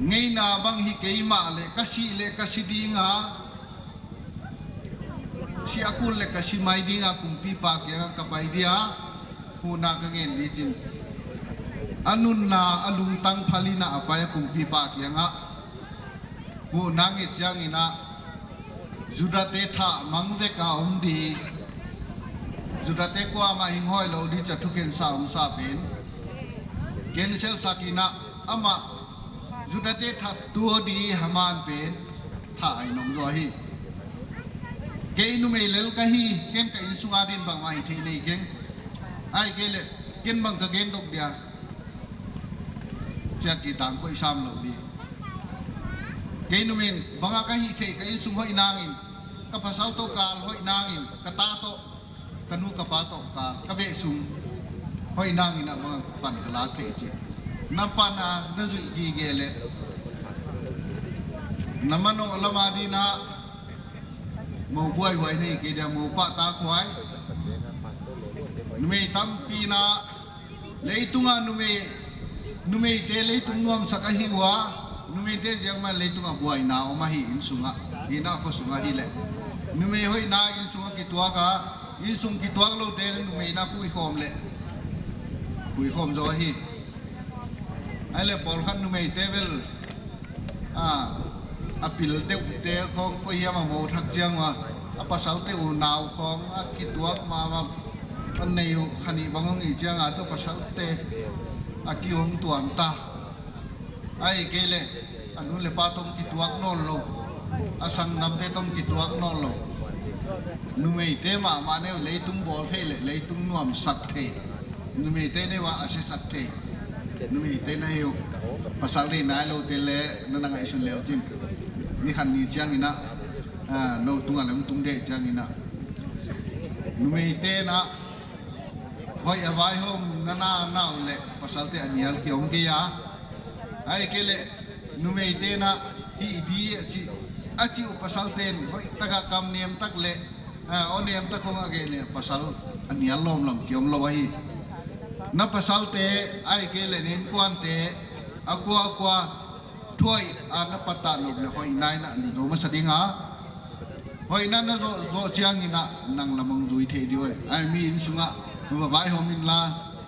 ngeina bang hi kei mahleh, ka si leh ka si ding a, si a kul leh ka si mai ding a, kumpipa kiang ah ka pai dia, huhna ka ngen di chin. A nunna, a lungtang phal in a a pai a kumpipa kiang ah. Huhna nget chiang in a, Judate thah mang vek a om di. Judate kuamah hing hoih lou di chih a thukhensa omsa pen cancel sak in a, amah Judate thah tuah di Haman pen thah a i nom zaw hi. Kei numei lel ka hi, ken ka innsung a din bangmah hi thei nei keng. Ahihkeileh, ken bang ka gen dok dia. Chia kitang koih sam lou di. Kei numei bang a ka hih theih, ka innsung hoih nangin, ka pasal toh kal hoih nangin, ka ta toh, ka nu ka pa toh kal, ka beh sung hoih nangin a bang a pan ka lak theih chih. Na pan a, na zuih gige leh, na manoh lam a din a, mou buaihuai nei kei dia, mou pahtakhuai. Numei tampi in a, leitung a numei, numeite leitung nuamsak ahi ua, numeite ziak mah leitung a buaina om ahi innsung ah, hihna khosung ah hileh. Numei hoihna innsung ah kituak a, Insung kituak loute numei in a khui khawm leh, khui khawm zaw hi. Ahihleh pawlkhat numeite bel, a, a pil deuhte khawng koi hiam a mo thak chiang ua, a pasalte unau khawng a kituak mahmah, a nei uh kha nih bang hong hih chiang a, tua pasalte a kihong tuam ta. Ahihkeileh, a nu leh pa tawh kituak nawnlou, a sanggamte tawh kituak nawnlou. Numeite mahmah nei uh, leitung bawl thei leh leitung nuamsak thei. Numeite nei ua a sisak thei. Numeite nei uh. Pasal deihna loute leh na na ngaihsun leuchin, ni khat ni chiangin a, a, nou tunga leng tung deuh chiangin a, numeite'n a hoih a vaihawm na na uh leh pasalte a nial ki om kei a. Ahihkeileh numeite'n a hih di a chih, a chih uh pasalte'n hoih taka kam nem tak leh, a, aw nem tak khawng a gen leh pasal a nial lawmlawm ki om lou ahi. Na pasalte, ahihkeileh na innkuante, a kuakua thuhoih a na patah nop leh hoihna in a na zou masa ding a. Hoihna na zoh, zoh chiangin a nang lam hong zui thei di uh. Ahi, mi insunga va vaihawm inla,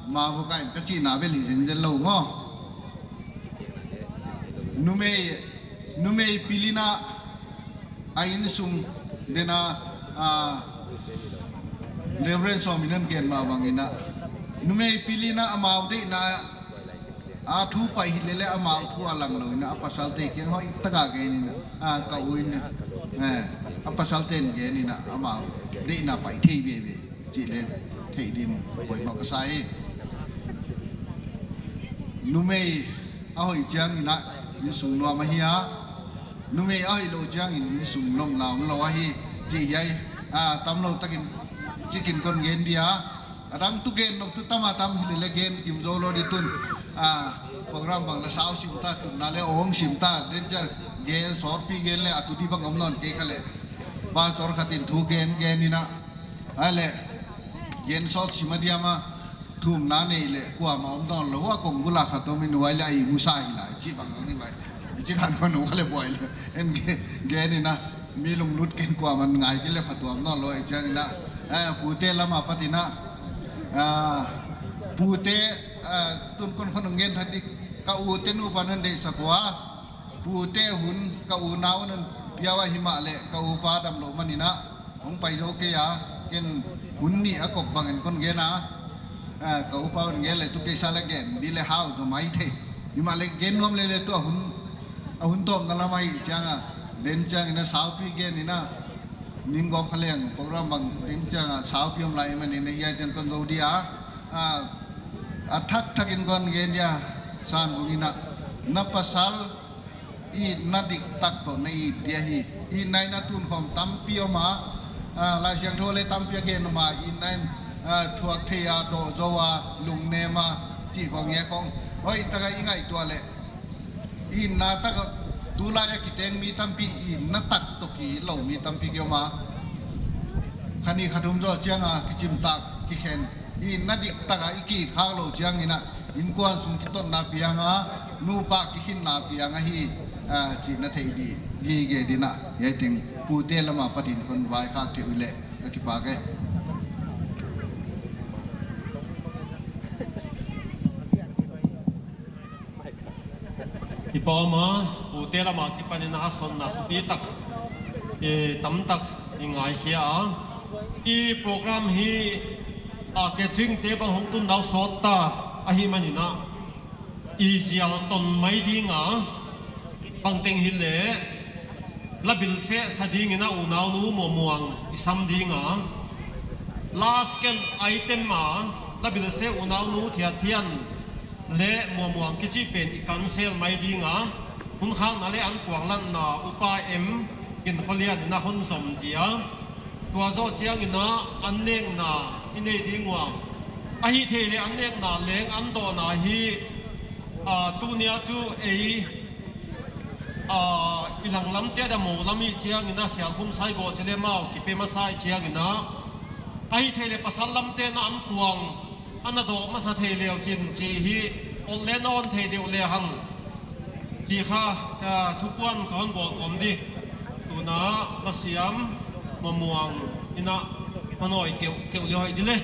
ma va kai in ka chihna bel hi zenzen lou maw. Numei, numei pil in a, a insung deihna, a, Reverend Sawmin a gen mah bangin a, numei pil in a amau deihna a thu pai hilele amau thu a lang lou in a, a pasalte kiang hoih taka gen in a, a, ka u in a, eh, a pasalte'n gen in a, amau deihna pai thei veve chih leh theih ding poimoh ka sa hi. Numei a hoih chiangin a insung nuam ahi a, numei a hoih lou chiangin insung lawmna om lou ahi chih hiai, a, tamlou takin chikin kon gen dia. A dang tu gen nop tu tam a tam hilele gen kim zou lou di tun. A, program bang la sau sim ta, tunna leh hong sim ta, den cha gen, sawtpi gen leh a tu di bang om nawn kei kha leh, pastor khat in thu gen gen in a, ahihleh gen sawt sim a diam a, thumna nei leh kuamah om nawnlou a, kong bul a khat om in, huai leh a ihmu sa hi lai chih bang hong hi mai. I chih dan khong nu kha leh buai lou. En gen, gen in a, mi lunglut ken kuamah ngai kei leh phatuam nawnlou, i chiangin a, eh, pute lam apat in a, ah, pute, ah, tun kon khong gen that di, ka ute nupa nan deihsak ua, pute hun, ka unau nan pia ua himahleh ka upa damlou man in a, hong pai zou kei a, ken hun nih a kop bangin kon gen a, ah, ka upa hon gen leh tu kei sa leh gen di leh hau zaw maithei. Himahleh gen nuam lele tu a hun, a hun tawpna lam ahi chiang a, den chiangin a saupi gen in a, ning gawp kha leng program bang den chiang a saupi om lai man in a, hiai chiang kon zou dia, ah, a thak thak in kon gen dia, Sanvung in a, na pasal itna diktak toh na it dia hi. Itna in a tun khawm tampi om a, ah, Laisiangthou leh tampi a gen om a, itna in, ah, thuak thei a, doh zou a, lungnem a, chih khong hiai khong hoih taka i ngaihtuah leh, itna tak a tulai a kiteng mi tampi, itna tak toh ki lou mi tampi ki om a. Kha nih kha thum zoh chiang a kichim tak, kikhen, itna diktak a i ki khak lou chiangin a, innkuan sung kitotna piang a, nupa kikhinna piang ahi, ah, chih na theih di gige di in a, hiai teng pute lam apat in kon vaikhak thei uleh ka kipak e. I pawma, pute lam a kipan in a haksatna thupi tak, eh, tam tak i ngaikhia a. I program hi, ah, catering te bang hong tun dau sawt ta ahihman in a, i zial ton mai ding a, bangteng hileh la bilseh sa dingin a unaunu Muamuang i sam ding a, last ken item a, la bilseh unaunu Thiatthian leh Muamuang kichi pen i cancel mai ding a, hun khakna leh an kuang latna Upa M Ginkholian in a hon zom dia. Tua zoh chiangin a an nekna i nei ding ua. Ahihtheih leh an nekna leng an dohna hi, ah, tuni a chu ei, ah, i langlam te a mou lam i chiangin a Sialkhum Saigoh chi leh mau kipe masa i chiangin a. Ahihtheih leh pasal lam te'n a an kuang ana doh masa thei leuchin chih hi ol leh nawn thei deuh lehang. Chih kha, ah, thupuan ka hon bawl kawm di. Tuna Pasiam Muamuang in a, Hon hoih keu, keu leh hoih di le.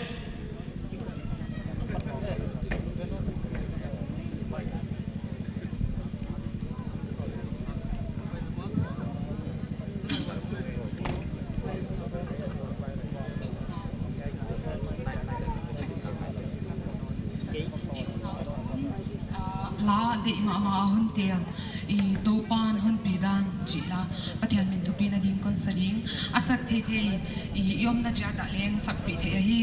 La deih mahmah a hon tel, i Toupan hon pi dan chih la, Pathian min thupina ding kon sa ding. A sat theithei i, i omna chiat ah leng sakpih theih ahi.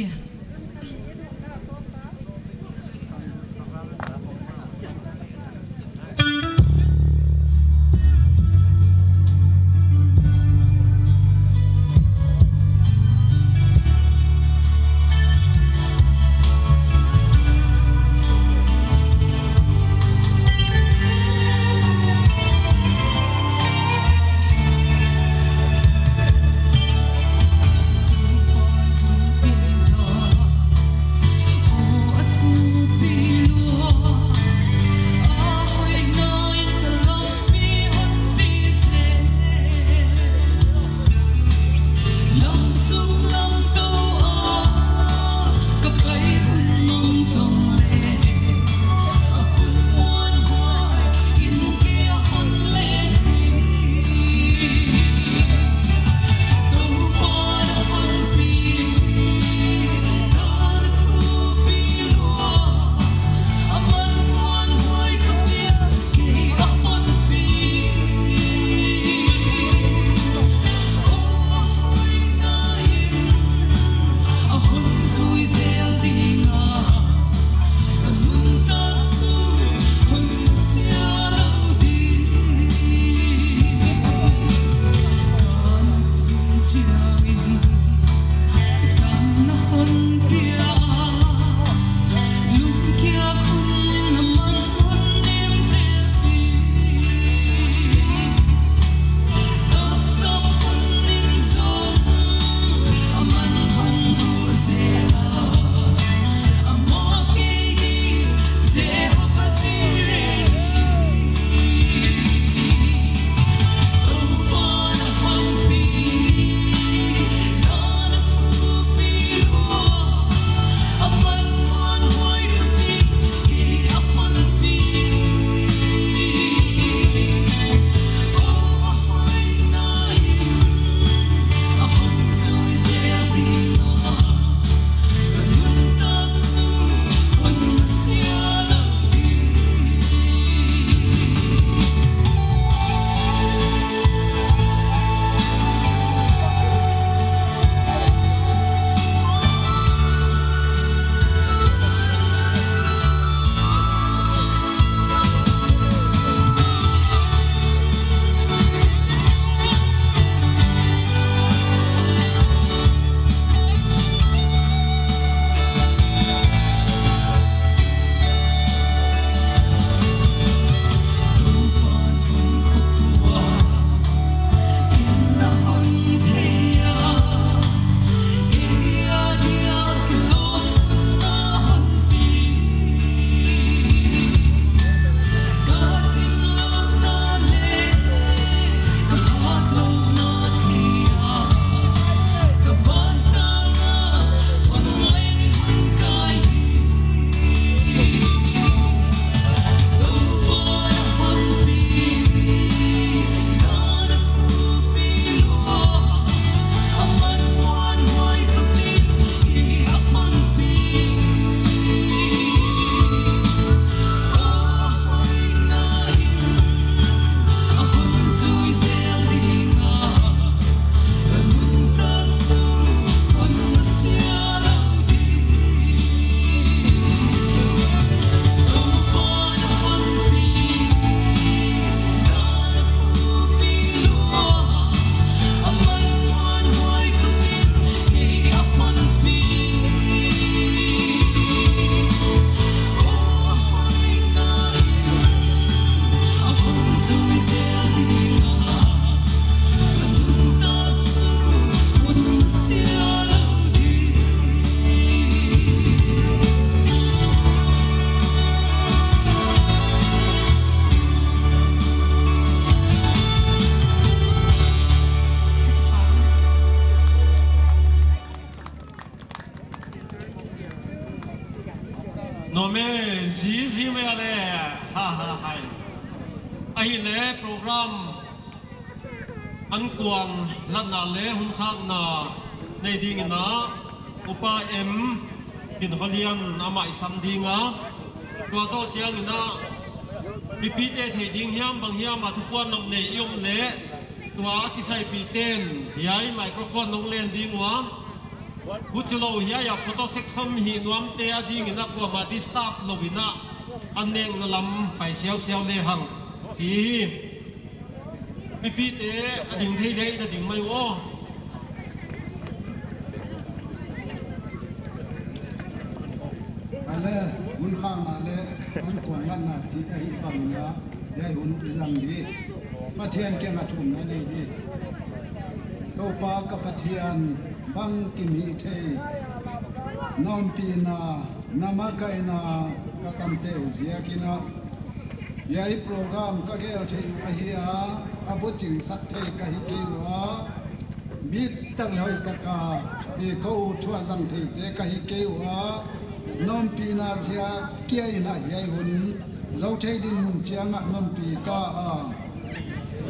Nome, zi zi mai a le. Ha, ha, hai. Ahihleh program ankuang latna leh hunkhakna nei dingin a, Upa M Dinkholian amah i sam ding a. Tua zoh chiangin a, mipite theih ding hiam bang hiam a thupuan nop nei i om leh, tua a kisaipihten hiai microphone hon len ding ua. Huchilou hiai a photo section hi nuamte adingin a kuamah disturb louin a, a nekna lam pai siausiau lehang. Hi. Mipite a ding thei leh i na ding mai uh. A le, hunkhakna leh ankuang latna chih ahih bangin a, hiai hun i zang di. Pathian kiangah thumna nei di. Toupa ka Pathian, bangkim hihtheih, na ompihna, na makaihna ka tante uh ziakin a, hiai program ka gel theih uh ahi a, a buchingsak thei ka hi kei ua, bit tak leh hoihtaka, i kou thu a zang theite ka hi kei ua, na ompihna ziak kia in a hiai hun zou thei dinmun chiangah na ompih ta a.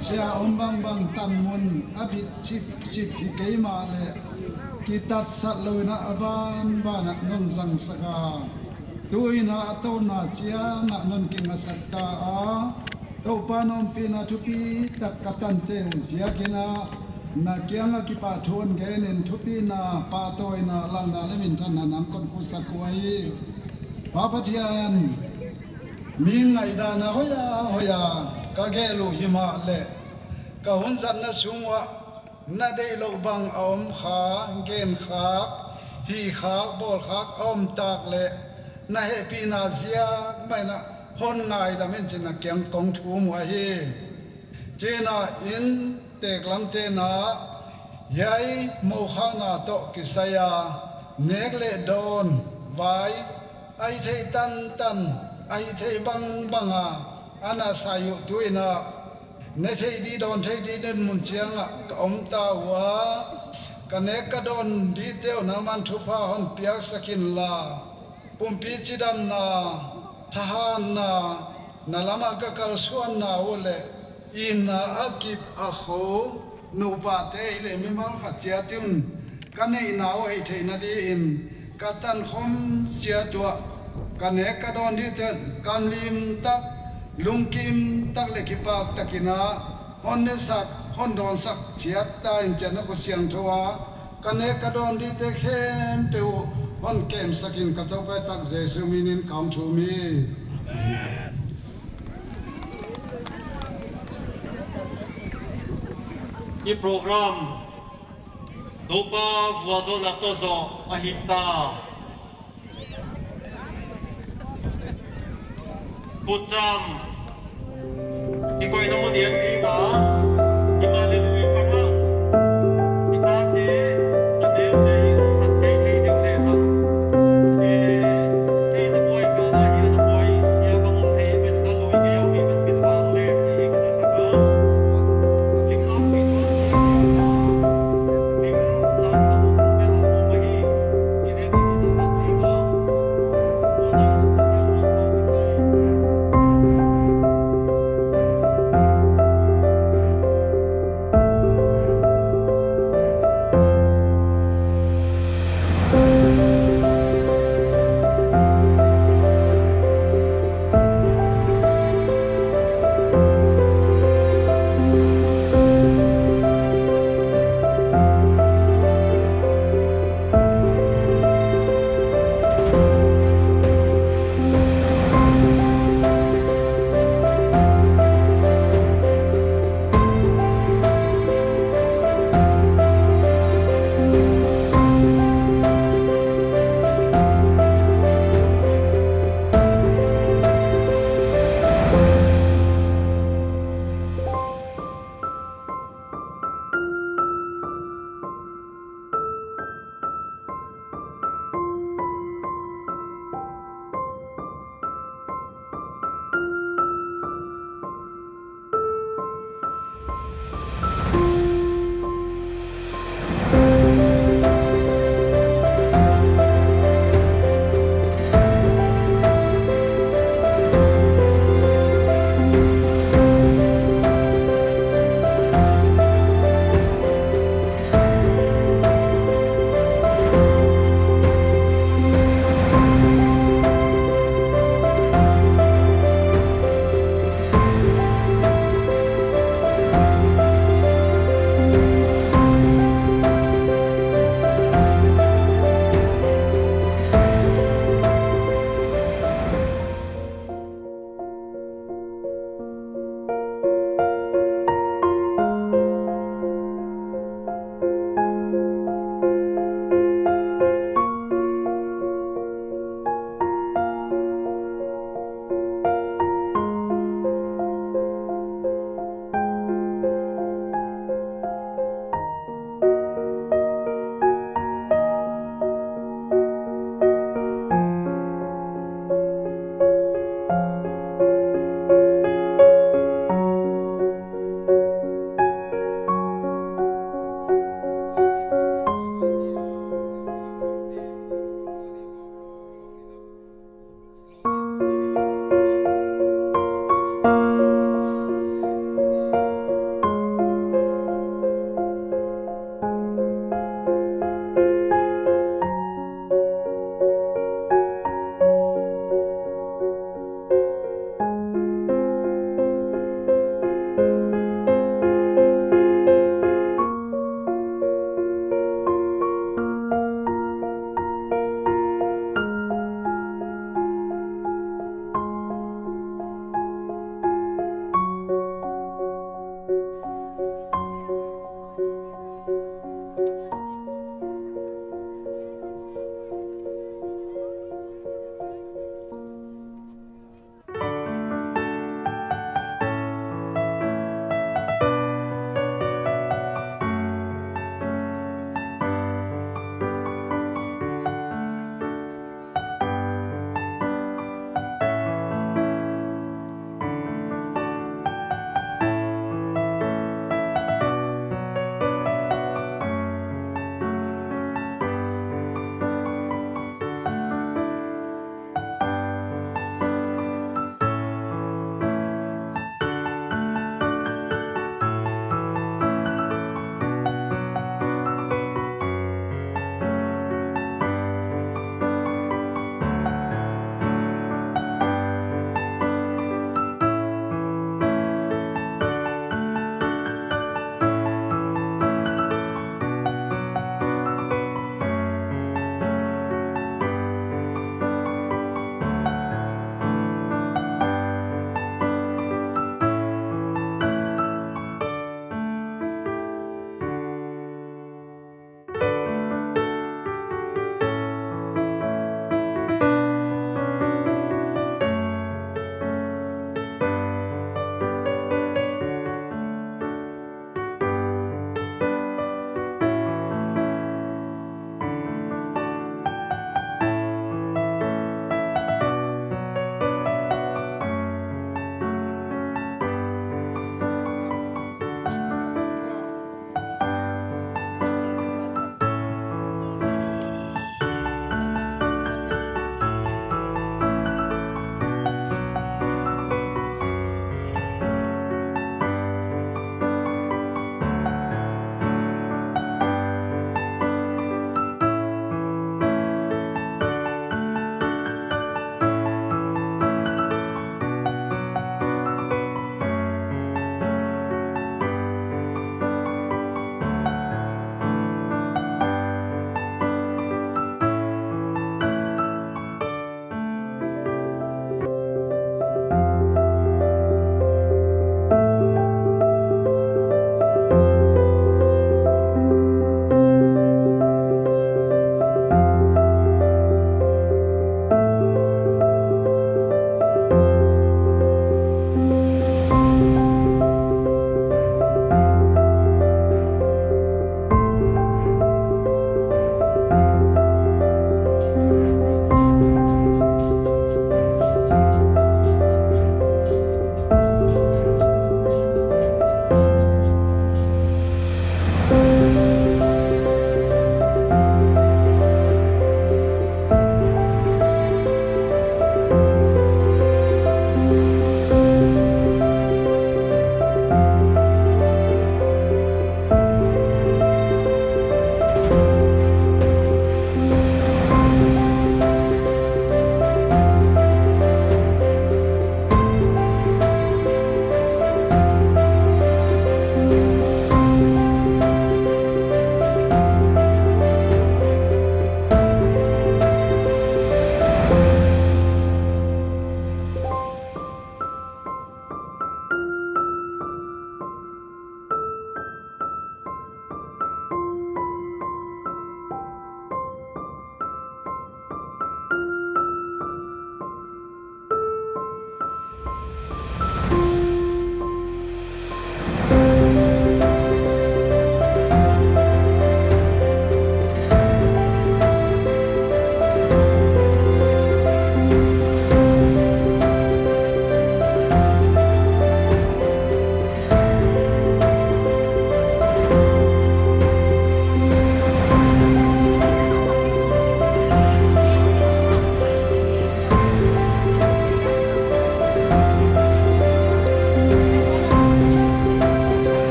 Sia om bangbang tanmun a bit sipsip hi kei mahleh, kitatsat louin a banban ah non zangsak a. Tuin a a touna chiangah non kingasak ta a. Toupa na ompihna thupitak ka tante uh ziakin a, na kiangah kipahthu hon genin thupina, pahtawina, lalna leh minthanna nang kon khusak uh ahi. Pa Pathian, mi ngaihdan a hoih a hoih a ka gel uh himahleh, ka hun zatna sung uah na deihlouh bang a om kha, gen khak, hih khak, bawl khak a om tak leh, na hehpihna ziak mai in a hon ngaidam in chi'n na kiang kong thum uh ahi. Chi'n a, inntek lamte'n a, hiai mou khakna toh kisai a, nek leh dawn, vai, a hihtheih tantan, a hihtheih bangbang a, ana sai uh tuin a, ne thei di dawn thei di dinmun chiangah ka om ta ua, ka nek ka dawn dite uh nangman thupha hon piaksak inla, pumpi chidamna, thahatna, na lam a ka kalsuanna uh leh, itna a kip a khou, nupate leh mimal khat chiat un, ka neihna uh hihtheihna diin, ka tankhawm chiat uah, ka nek ka dawn dite uh kam lim tak, lungkim tak leh kipak takin a, hon nesak, hon dawnsak chiat ta in chi'n a Khutsiangthou a, ka nek ka dawn dite khempeuh uh hon kemsak in ka Toupa tak Jesu min in kong thum hi. I program Toupa vualzawlna toh zoh ahi ta. Putcham i koihna mun i en ding a.